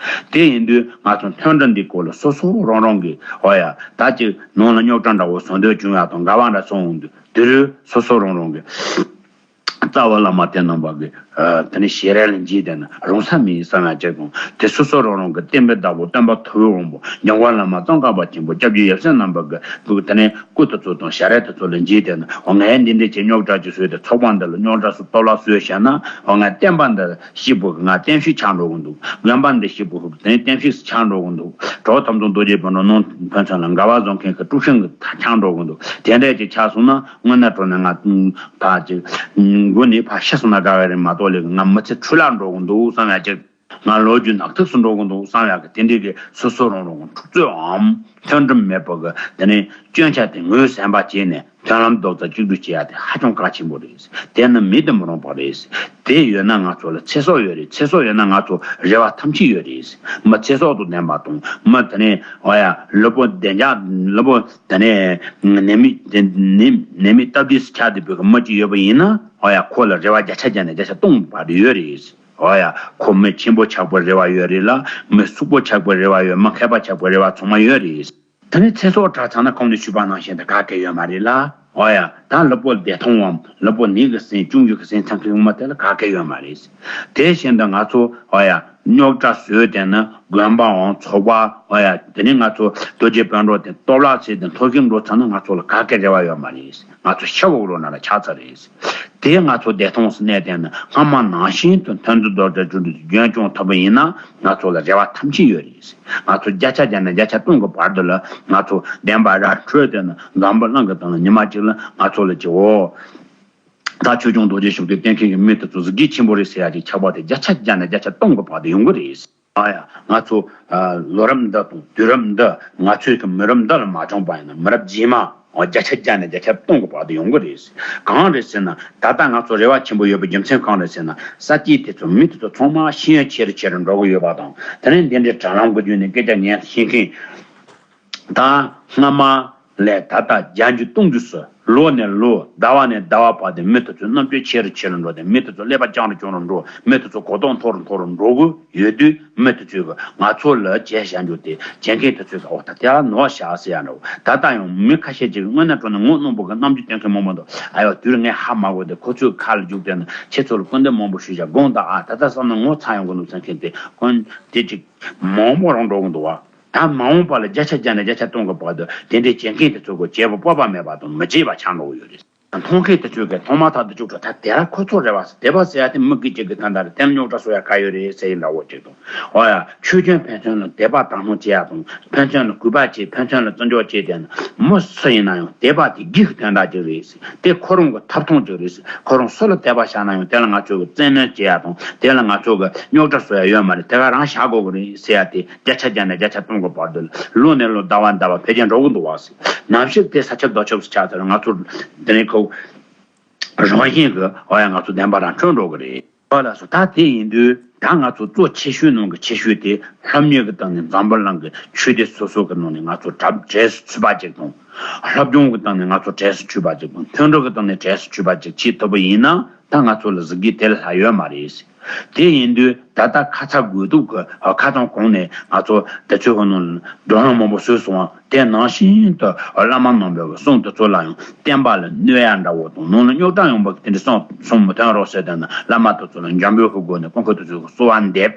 དེ་ཡིན་དུས་ང་ཚོ་མཐུན་སྒྲིལ་འདི་སྐོར་ལ་སོ་སོ་རང་རང་གིས། འོ་ཡ། ད་ཅིག་ནང་ལ་རྙོག་དྲ་འདྲ་བོ་བཟོ་འདོད་བྱུང་ཡ་དང་། དགའ་བ་འདྲ་སོང་འོང་དུས། དེ་རུ་སོ་སོ་རང་རང་གིས། རྩ་བ་བླ་མ་དེ་རྣམ་པ་གི། ཨ། དེ་ནས་ཞལ་རས་ལ་འཇིགས་བསྡད་ན་རུང་ས་མེད་བསམ་ཡ་ཅིག་དང་། དེ་སོ་སོ་རང་རང་གི་བསྟན་པའི་བདག་པོ་སྟོན་པ་ཐུབ་པའི་དབང་པོ་འཇམ་མགོན་བླ་མ་ཙོང་ཁ་པ་ཆེན་པོ་སྐྱབས་རྗེ་ཡབ་སྲས་རྣམ་པ་གི་སྐུ། དེ་ནས་སྐུ་དེ་ཚོ་དང་ཞལ་རས་དེ་ཚོ་ལ་འཇིགས་བསྡད་ན། འོ། ངས་འདི་འདྲ་བྱས་རྙོག་དྲ་ཅིག་བཟོས་ཏེ། ཚོགས་པ་འདི་ལ་རྙོག་དྲ་བཟོས། གཏོར་བརླག་བཟོས་བཞག་ན། འོ། ང་བསྟན་པ་འདི་སྐྱིད་པོ་གི་ང་བསྟན་བཤིག་ཆགས་འགྲོ་གི་འདུག་དགོན་པ་འདི་སྐྱིད་པོ་གི་དེ་ནས་བསྟན་བཤིག་ཆགས་འགྲོ་གི་འདུག་གྲོགས་ཐམས་ཅད་རྡོ་རྗེ་སྤུན་གྲོགས་ནང་ཕན་ཚུན་ལ་དགའ་བ་བཟོ་མཁན་གི་དཀྲུག་ཤིང་གི་ཐག་ཆགས་འགྲོ་གི་འདུག་དེ་འདྲ་ཅིག་ཆགས་སོང་ན། དངོས་གནས་དྲང་གནས་ང་ཕར་ཅིག་མགོ་ནས་ཕར་ཤི་སོང་ན་དགའ་བ་རེད་མ་གཏོགས། ལས་ང་མི་ཚེ་འཕྲོ་བརླག་འགྲོ་གི་འདུག་བསམ་ཡ་ཅིག་ང་ལོ་རྒྱུས་ནག་ཐིག་སུ་འགྲོ་གི་འདུག་བསམ་ཡ་གི། དེ་འདྲའི་གི་སོ་སོ་རང་རང་གི་འཁྲུག་རྩོད་འམ་མཐུན་སྒྲིལ་མེད་པ་གི་དེ་ནས་སྐྱོན་ཆ་དེ་ངོས་ཟིན་པ་བྱས་ནས། མཐུན་ལམ་རྡོག་རྩ་གཅིག་སྒྲིལ་བྱེད་ཡ་དེ་ཧ་ཅང་གལ་ཆེན་པོ་རེད། དེ་ནི་མེད་དུ་མི་རུང་བ་རེད། དེ་ཡོད་ན་ང་ཚོ་ལ་ཚེ་སྲོག་ཡོད་རེད། ཚེ་སྲོག་ཡོད་ན་ང་ཚོ་རེ་བ་ཐམས་ཅད་ཡོད་རེད། མི་ཚེ་སྲོག་དང་ལྡན་པ་དང་། མི་དེ་ནས། འོ་ཡ། ལུས་པོ་བདེ་འཇགས། ལུས་པོ་དེ་ནས་ནད་མེད། ནད་ནད་མེད་སྟབས་བདེ་སུ་ཆགས་བསྡད་པའི་མི་གཅིག་ཡོད་པ་ཡིན་ན། འོ་ཡ། ཁོ་ལ་རེ་བ་བརྒྱ་ཆ་བརྒྱ་ནས་བརྒྱ་ཆ་སྟོང་བར་དུ་ཡོད་རེད། འོ་ཡ། ཁོ་མི་ཆེན་པོ་ཆགས་པའི་རེ་བ་ཡོད་རེད་ལ། མི་ཕྱུག་པོ་ཆགས་པའི་རེ་བ་ཡོད། མི་མཁས་པ་ཆགས་པའི་རེ་བ་ཚང་མ་ཡོད་རེད། དེ་ནས་ཚེ་སྲོག་དྲག་ཚར་ན་གོང་ནས་ཞུས་པ་ནང་བཞིན་དུ་ག་གེ་ཡོད་མ་རེད་ལ། འོ་ཡ། ད་ལུས་པོ་བདེ་ཐང་བའམ་ལུས་པོ་ནད་ཀྱི་སེམས་ཅུང་ཡོད་ཀྱི་སེམས་ཚང་གི་ཡོང་མ་དེ་ལ་ག་གེ་ཡོད་མ་རེད། དེ་བཞིན་དུ་ང་ཚོ། འོ་ཡ། རྙོག་དྲ་བཟོས་དེ་ནི་དགོན་པའམ་ཚོགས་པ། འོ་ཡ། དེ་ནས་ང་ཚོ་རྡོ་རྗེ་སྤུན་གྲོགས་དེ་གཏོར་བརླག་བྱས་ཏེ་འཐོར་ཞིག་འགྲོ་ཚར་ན་ང་ཚོ་ལ་ག་གེ་རེ་བ་ཡོད་མ་རེད། ང་ཚོ་ཤ་བོ་རོ་ན་ལ་ཆགས་ཚར་རེད། དེ་ང་ཚོ་བདེ་ཐང་སུ་གནས་བསྡད་ན། སྔ་མ་ནང་བཞིན་དུ་མཐུན་སྒྲིལ་རྡོག་རྩ་གཅིག་སྒྲིལ་རྒྱུན་སྐྱོང་ཐུབ་པ་ཡིན་ན། ང་ཚོ་ལ་རེ་བ་ཐམས་ཅད་ཡོད་རེད། ང་ཚོ་བརྒྱ་ཆ་བརྒྱ་ནས་བརྒྱ་ཆ་སྟོང་གི་བར་དུ་ལ། ང་ཚོ་བདེན་པ་ར་འཕྲོད་དེ་ན་འཛམ་བུ་གླིང་གི་སྟེང་ལ་ཉི་མ་གཅིག་ལ་ང་ཚོ་ལ་ཅིག་འོ། ད་ཆོས་སྐྱོང་རྡོ་རྗེ་ཤུགས་དེ་བསྟེན་མཁན་གྱི་མི་དེ་ཚོ་གཟི་བརྗིད་ཆེན་པོ་རེད་ཟེར་ཡ་ཅིག་ཆགས་པ་དེ་བརྒྱ་ཆ་བརྒྱ་ནས་བརྒྱ་ཆ་སྟོང་གི་བར་དུ་ཡོང་གི་རེད། ཨ་ཡ། ང་ཚོ། ཨ། ལོ་རབས་འདི་དང་དུས་རབས་འདི། ང་ཚོའི་གི་མི་རབས་འདི་ལ་མ་བྱུང་བ་ཡིན་ན། མི་རབས་རྗེས་མ། འོ། བརྒྱ་ཆ་བརྒྱ་ནས་བརྒྱ་ཆ་སྟོང་གི་བར་དུ་ཡོང་གི་རེད། གང་རེད་ཟེར་ན། ད་ལྟ་ང་ཚོ་རེ་བ་ཆེན་པོ་ཡོད་པའི་རྒྱུ་མཚན་གང་རེད་ཟེར་ན། ས་སྐྱེས་དེ་ཚོ་མི་དེ་ཚོ་ཚང་མ་ཤེས་ཡོན་ཆེ་རུ་ཆེ་རུ་འགྲོ་གི་ཡོད་པ་དང་། དེ་ནས་འདི་འདྲའི་དྲ་ལམ་གྱི་བརྒྱུད་ནས་སྐད་ཆ་ཉན་ཤེས་མཁན། ད་སྔ་མ་ལས་ད་ལྟ་བརྒྱ་འགྱུར་སྟོང་འགྱུར་སུ། ལོ་ནས་ལོ། ཟླ་བ་ནས་ཟླ་བ་བར་དུ་མི་དེ་ཚོའི་རྣམ་དཔྱོད་ཆེ་རུ་ཆེ་རུ་འགྲོ་སྟེ། མི་དེ་ཚོ་ཀླད་པ་རྐྱང་རུ་རྐྱང་རུ་འགྲོ། མི་དེ་ཚོ་གོ་རྟོགས་མཐོ་རུ་མཐོ་རུ་འགྲོ་གི་ཡོད་དུས། མི་དེ་ཚོས་ང་ཚོ་ལ་བྱས་བཞག་རྒྱུ་དེ། བྱེད་མཁན་དེ་ཚོས་ཀྱང་འོ་ད་དེ་ལ་ནོར་བཞག་ཟེར་ཡ་འདྲ་བོ། ད་ལྟ་ཡང་མི་ཁ་ཤས་ཅིག་གིས་དངོས་གནས་དྲང་གནས་ངོ་གནོང་པོ་གི་རྣམ་འགྱུར་སྟོན་མཁན་མང་པོ་འདུག་ཨ་ཡོ། དུས་རིང་ངས་ཧ་མ་གོ་སྟེ། ཁོ་ཚོའི་ཁ་ལ་རྒྱུགས་བསྡད་ན་ཁྱེད་ཚོ་ལ་སྐུར་འདེབས་མང་པོ་ཞུས་བཞག་དགོངས་དག་ཨ། ད་ལྟ་བསམ་ན་ངོ་ཚ་ཡོང་གི་འདུག་ཟེར་མཁན་དེ་ཁོ་དེ་ཅིག་མང་པོ་རང་འགྲོ་གི་འདུག་བ། ད་མ་འོངས་པ་ལ་བརྒྱ་ཆ་བརྒྱ་ནས་བརྒྱ་ཆ་སྟོང་གི་བར་དུ་དེ་འདྲའི་བྱེད་མཁན་དེ་ཚོ་གིས་བྱེད་པ་སྤོབས་པ་མེད་པ་དང་མི་བྱེད་པ་ཆགས་འགྲོ་གི་ཡོད་རེད། མཐོང་མཁན་དེ་ཚོས་ཀྱང་མཐོང་མ་ཐག་ཏུ་བཅུག་འགྲོ། ད་དེ་ར་ཁོ་ཚོ་རེད་བ། དད་པ་ཟེར་ཡ་དེ་མི་དགེ་བཅུ་གི་དོན་དག་རེད། དེ་ལ་རྙོག་དྲ་བཟོ་ཡ་ག་ཡོད་རེད་ཟེར་ཡིན་འདྲ་བོ་ཅིག་དང་། འོ་ཡ། ཆོས་སྐྱོང་ཕན་ཚུན་ལ་དད་པ་དག་སྣང་བྱེད་ཡ་དང་། ཕན་ཚུན་ལ་གུས་པ་བྱེད། ཕན་ཚུན་ལ་བརྩི་འཇོག་བྱེད། དེ་ནི་མི་སུ་ཡིན་ན་ཡང་དད་པ་དེ་སྒེར་གྱི་དོན་དག་ཅིག་རེད། དེ་ཁོ་རང་གི་ཐོབ་ཐང་ཅིག་རེད། ཁོ་རང་སུ་ལ་དད་པ་བཞག་ན་ཡང་དེ་ལ་ང་ཚོ་གི་བཙན་གནོན་བྱེད་ཡ་དང་། དེ་ལ་ང་ཚོ་གི་རྙོག་དྲ་བཟོ་ཡ་ཡོད་མ་རེད། དེ་ག་རང་བཞག་དགོས་གི་རེད་ཟེར་ཡ་དེ་བརྒྱ་ཆ་བརྒྱ་ནས་བརྒྱ་ཆ་སྟོང་གི་བར་དུ་ལ་ལོ་ནས་ལོ་ཟླ་བ་ནས་ཟླ་བ་འཕེལ་རྒྱས་འགྲོ་གི་འདུག་བ་ཟེར། ནམ་ཞིག་དེ་ས་ཁྱབ་རྡོ་ཁྱབ་སུ་ཆགས་ཚར། ང་ཚོ་དེ་ནས་ཁོ་རང་བཞིན་གི་འོ་ཡ་ང་ཚོ་བདེན་པ་རང་འཁྲུལ་འགྲོ་གི་རེད། ཨོ་ལགས་སོ། ད་དེ་ཡིན་དུས་ད་ང་ཚོ་གཙོ་ཆེ་ཤོས་ནང་གི་ཆེ་ཤོས་དེ་སློབ་གཉེར་གྱི་སྟེང་ནས་འཛམ་བུ་གླིང་གི་ཆོས་སྡེ་སོ་སོ་གི་ནང་ནས་ང་ཚོ་གྲ་གྲས་སུ་ཚུད་པ་ཅིག་དང་། སློབ་སྦྱོང་གི་སྟེང་ནས་ང་ཚོ་གྲས་སུ་ཆུད་པ་ཅིག་དང་། མཐུན་སྒྲིལ་གྱི་སྟེང་ནས་གྲས་སུ་ཆུད་པ་ཅིག་བྱེད་ཐུབ་པ་ཡིན་ན། ད་ང་ཚོ་ལ་གཟི་བརྗིད་དེ་ལས་ལྷག་ཡོད་མ་རེད། དེ་ཡིན་དུས་ད་ལྟ་ཁ་ཚ་དགོས་གཏུགས་ཀྱི་ཁ་ཚང་གོང་ནས་ང་ཚོ་དེ་ཚོའི་ནང་མགྲོན་གླེང་མང་པོ་བཟོས་སོང་བ། དེ་ནང་བཞིན་དུ་བླ་མ་རྣམ་པའི་གསུང་དེ་ཚོ་ལ་ཡང་བསྟན་པ་ལ་གནོད་ཡ་འདྲ་བོ་དང་། ནང་ལ་རྙོག་དྲ་ཡོང་བ་དེ་འདྲ་གསུང་གསུང་མི་ཐོན་རོགས་ཟེར། དེ་ནི་བླ་མ་དེ་ཚོ་ལ་འཇམ་པོའི་གི་སྒོ་ནས་སྐུ་མཁར་དེ་ཚོའི་གསོལ་བ་འདེབས།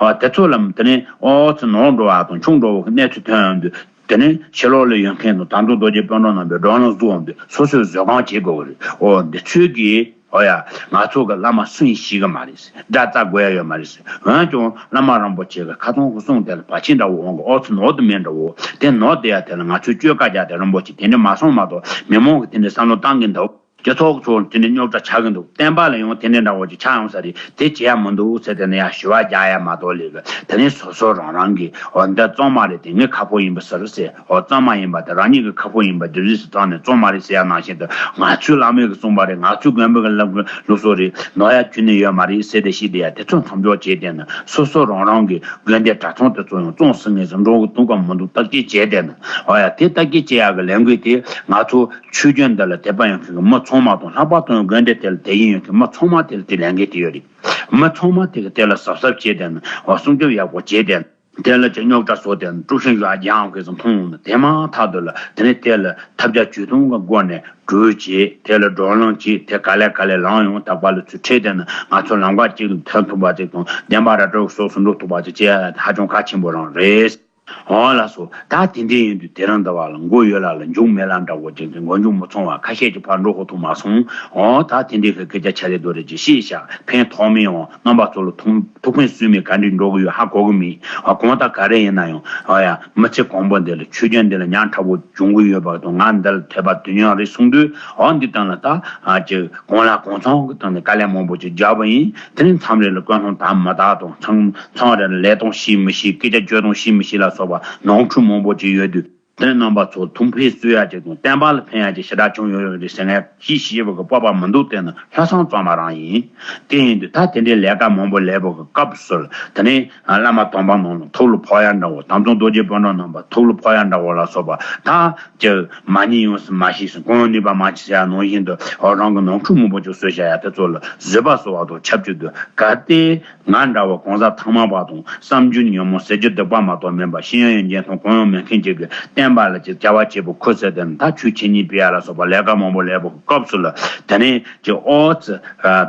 ཨ། དེ་ཚོ་ལ་དེ་ནས་ཨོ་ཙི་ནོར་འགྲོ་བ་དང་ཆུང་འགྲོ་བ་གི་གནས་ཚུལ་ཐོན་ཡོང་དུས། དེ་ནས་ཕྱི་ལོགས་ལ་ཡོད་མཁན་དང་། དམ་གཙང་རྡོ་རྗེ་སྤུན་གྲོགས་རྣམ་པས་བགྲོ་གླེང་བཟོ་འོང་དུས་སོ་སོས་བཟོད་སྒོམ་བྱེད་དགོས་ཀྱི་རེད། ཨོ་འདི་ཚོས་ཀྱིས་ཨོ་ཡ་ང་ཚོ་གི་བླ་མ་སུ་ཡིན་ཤེས་ཀྱི་མ་རེད་ཟེར། དགྲ་རྩ་དགོས་ཡ་ཡོད་མ་རེད་ཟེར། འོན་ཀྱང་བླ་མ་རིན་པོ་ཆེ་གི་ཁ་ཚང་གི་གསུང་དེ་ལ་བར་ཆད་འདྲ་བོ་འོང་གི། ཨོ་ཙི་ནོར་དུ་མེད་འདྲ་བོ། དེ་ནོར་དེ་ཡ་དེ་ལ་ང་ཚོས་བཅོས་ཀ་རྒྱག་དེ་རིན་པོ་ཆེ་དེ་འདྲ་མ་སོང་མ་གཏོགས། མི་མང་གི་དེ་འདྲ་བསམ་བློ་བཏང་གི་འདུག་སྤྱི་ཚོགས་ཚོ་དེ་འདྲ་རྙོག་དྲ་ཆགས་ཀྱི་འདུག་བསྟན་པ་ལ་ཡང་དེ་འདྲ་འདྲ་བོ་ཅིག་ཆགས་ཡོང་ས་རེད། དེ་བྱེད་ཡ་མི་འདུག་ཟེར། དེ་ནས་ཡང་ཞུ་བ་རྒྱག་ཡ་མ་གཏོགས་ལས་ཀྱི། དེ་ནས་སོ་སོ་རང་རང་གིས་འོ་འདི་གཙང་མ་རེད། དེ་ངའི་ཁ་ཕོ་ཡིན་པ་ཟེར་ཟེར། འོ་གཙང་མ་ཡིན་པ་དེ་རང་ཉིད་ཀྱི་ཁ་ཕོ་ཡིན་པ་དེ་རིས་སུ་བཏང་ནས་གཙང་མ་རེད་ཟེར་ཡ་ནང་བཞིན་དུ། ང་ཚོའི་བླ་མས་ཀྱི་གསུངས་པ་རེད། ང་ཚོའི་དགོན་པའི་ཀྱི་ལམ་ལུགས་སྲོལ་རེད། ནོར་ཡ་ཁྱོན་ནས་ཡོད་མ་རེད་ཟེར། དེ་ཞིག་དེ་ཡ་དེ་ཚོ་མཚམས་འཇོག་བྱས། དེ་ནས་སོ་སོ་རང་རང་གི་དགོན་སྡེ་གྲྭ་ཚང་དེ་ཚོ་ཡང་གཙང་སེང་ངེ་ཟིང་འགྲོ་གི་འདུག་གམ་མི་འདུག་བརྟག་དཔྱད་བྱས། དེ་ནས་འོ་ཡ་དེ་བརྟག་དཔྱད་བྱེད་ཡ་གི་ལས་འགུལ་དེ་ང་ཚོ་ཆོས་བརྒྱུད་འདི་ལ་དད་པ་ཡོད་མཁན་གྱི་མི་ཚང་མ་དང་། ལྷག་པར་དུ་དགོན་སྡེ་དེ་ལ་དད་ཡིན་ཡོད་མཁན་མི་ཚང་མ་དེ་ལ་དེ་ལས་འགན་དེ་ཡོད་རེད། མི་ཚང་མ་དེ་གི་དེ་ལ་གཟབ་གཟབ་བྱས། དེ་ནས་འོ་སྲུང་སྐྱོབ་ཡག་པོ་བྱས། དེ་ནས་དེ་ལ་ཅིག་རྙོག་དྲ་བཟོ། དེ་ནས་དཀྲུག་ཤིང་ཡག་རྒྱག་མཁན་ཚོ་མཐོང་ཡོང་ན། དེ་མ་ཐག་ཏུ་ལ་དེ་ནས་དེ་ལ་ཐབས་བརྒྱ་ཇུས་སྟོང་གི་སྒོ་ནས་གྲོས་བྱས། དེ་ལ་བགྲོ་གླེང་བྱས། དེ་ག་ལེ་ག་ལེ་ལངས་ཡོང་། ད་བར་ལ་ཚུར་ཁྲིད། དེ་ནས་ང་ཚོ་ལམ་ཁ་གཅིག་ལ་ཐོན་ཐུབ་པ་ཅིག་དང་། བདེན་པ་ར་སྤྲོད་སོགས་སུ་འགྲོ་ཐུབ་པ་ཅིག་བྱེད་ཡ་ཧ་ཅང་གལ་ཆེན་པོ་རང་རེད། འོ་ལགས་སོ། ད་དེ་འདྲ་ཡིན་དུས་དེ་རིང་འདི་བ་ལ་མགོ་ཡོད་ལ་ལ་མཇུག་མེད་ལ་འདྲ་བོ་ཅིག་དེ་མགོ་མཇུག་མི་ཚང་བ་ཁ་ཤས་ཀྱི་ཕར་འགྲོ་ཧོ་ཐུག་མ་སོང་། འོ་ད་དེ་འདྲའི་གི་སྐད་ཆ་ཆ་རེ་རྡོ་རེ་ཅིག་བཤད་བཞག་ཕན་ཐོགས་མེད་འོང་། རྣམ་པ་ཚོ་ལ་ཐུགས་ཐུགས་ཕན་གསོས་མེད་ག་འདྲ་འགྲོ་གི་ཡོད་ཧ་གོ་གི་མེད། འོ་གང་ལྟར་ག་རེ་ཡིན་ན་ཡང་། འོ་ཡ་མི་ཚེ་གང་པོ་འདི་ལ་ཆོས་བརྒྱུད་འདི་ལ་ཉག་ཕྲ་བོ་བྱུང་གི་ཡོད་པ་དང་། ང་འདི་ལ་དད་པ་དུས་ཡུན་རིང་སོང་དུས། འོ་འདི་སྟེང་ལ་ད་ཨ་ཅིག་གང་ལ་གང་འཚམ་གི་སྟེང་ནས་དཀའ་ལས་མང་པོ་ཅིག་བརྒྱབ་པ་ཡིན། དེ་ནས་མཚམས་རེ་ལ་ཀུན་སློང་དག་མི་དག་དང་། མཚམས་མཚམས་རེ་ལ་ལས་སྟངས་ཤེས་མི་ཤེས། སྐད་ཆ་བརྗོད་སྟངས་ཤེས་མི་ཤེས་ལ་སོགས་པ་ནོར་འཁྲུལ་མང་པོ་ཅིག་ཡོད་དུས། དེ་ནས་རྣམ་པ་ཚོ་ཐུགས་ཕན་གསོས་ཡ་ཅིག་དང་། བསྟན་པ་ལ་ཕན་ཡ་ཅིག་ཞེ་དྲག་བྱུང་ཡོད་རེད་ཟེར་ངས་ཤེས་ཤེས་པ་གི་སྤོབས་པ་མི་འདུག་དེ་ནི་ལྷག་བསམ་གཙང་མ་རང་ཡིན། དེ་ཡིན་དུས་ད་དེ་འདྲའི་ལས་ཀ་མང་པོ་ལས་པ་གི་སྐབས་སུ་ལ། དེ་ནས་བླ་མ་དམ་པ་རྣམས་ལ་ཐུགས་ལ་ཕོག་ཡ་འདྲ་བོ། དམ་གཙང་རྡོ་རྗེ་སྤུན་གྲོགས་རྣམ་པ་ཐུགས་ལ་ཕོག་ཡ་འདྲ་བོ་ལ་སོགས་པ། ད་ཀྱི་མ་ཉེས་ཡོང་སྲིད་མ་ཤེས་སྲིད། གང་ནུས་པ་མ་བྱེད་ཟེར་ཡ་ནང་བཞིན་དུ། འོ་རང་གི་ནོར་འཁྲུལ་མང་པོ་ཅིག་བཟོས་བཞག་ཡ་དེ་ཚོ་ལ་བཟོད་པ་གསོ་བ་དང་ཆབས་ཅིག་ཏུ། གལ་ཏེ་ང་འདྲ་བ་གང་ཟག་ཐ་མལ་པ་དང་། བསམ་རྒྱུ་ཉོན་མོངས་ཟེར་རྒྱུ་སྡིག་པ་མ་གཏོགས་མིན་པ། ཤེས་ཡོན་ཡོན་ཏན་དང་གང་ཡང་མེད་མཁན་ཅིག་གིས་བསྟན་པ་ལ་ཅིག་བྱ་བ་བྱེད་པའི་ཁུར་ཟེར། དེ་ནི་ད་ཆོས་འཆད་ཉན་སྤེལ་ཡ་ལ་སོགས་པ་ལས་ཀ་མང་པོ་ལས་པའི་སྐབས་སུ་ལ། དེ་ནས་ཅིག་ཨོ་ཙི།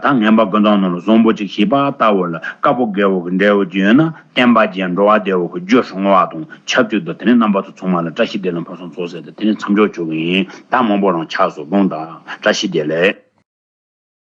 ད་ངན་པ་ཀུན་སློང་རྣམས་ལ་བཟང་པོ་ཅིག་ཤེས་པ་ལྟ་བུ་ལ་དཀར་པོ་དགེ་བོ་གི་འབྲས་བུ་ཅིག་ཡོད་ན། བསྟན་པ་ཅན་འགྲོ་བ་བདེ་བོ་གི་རྒྱུ་སྲུང་བ་དང་ཆབས་ཅིག་ཏུ། དེ་ནས་རྣམ་པ་ཚོ་ཚང་མ་ལ་བཀྲ་ཤིས་བདེ་ལེགས་ཕུན་སུམ་ཚོགས་ཟེར་ཏེ་དེ་ནས་མཚམས་འཇོག་བྱེད་ཀྱི་ཡིན། ད་མང་པོ་རང་ཆགས་སོང་། དགོངས་དག་བཀྲ་ཤིས་བདེ་ལེགས།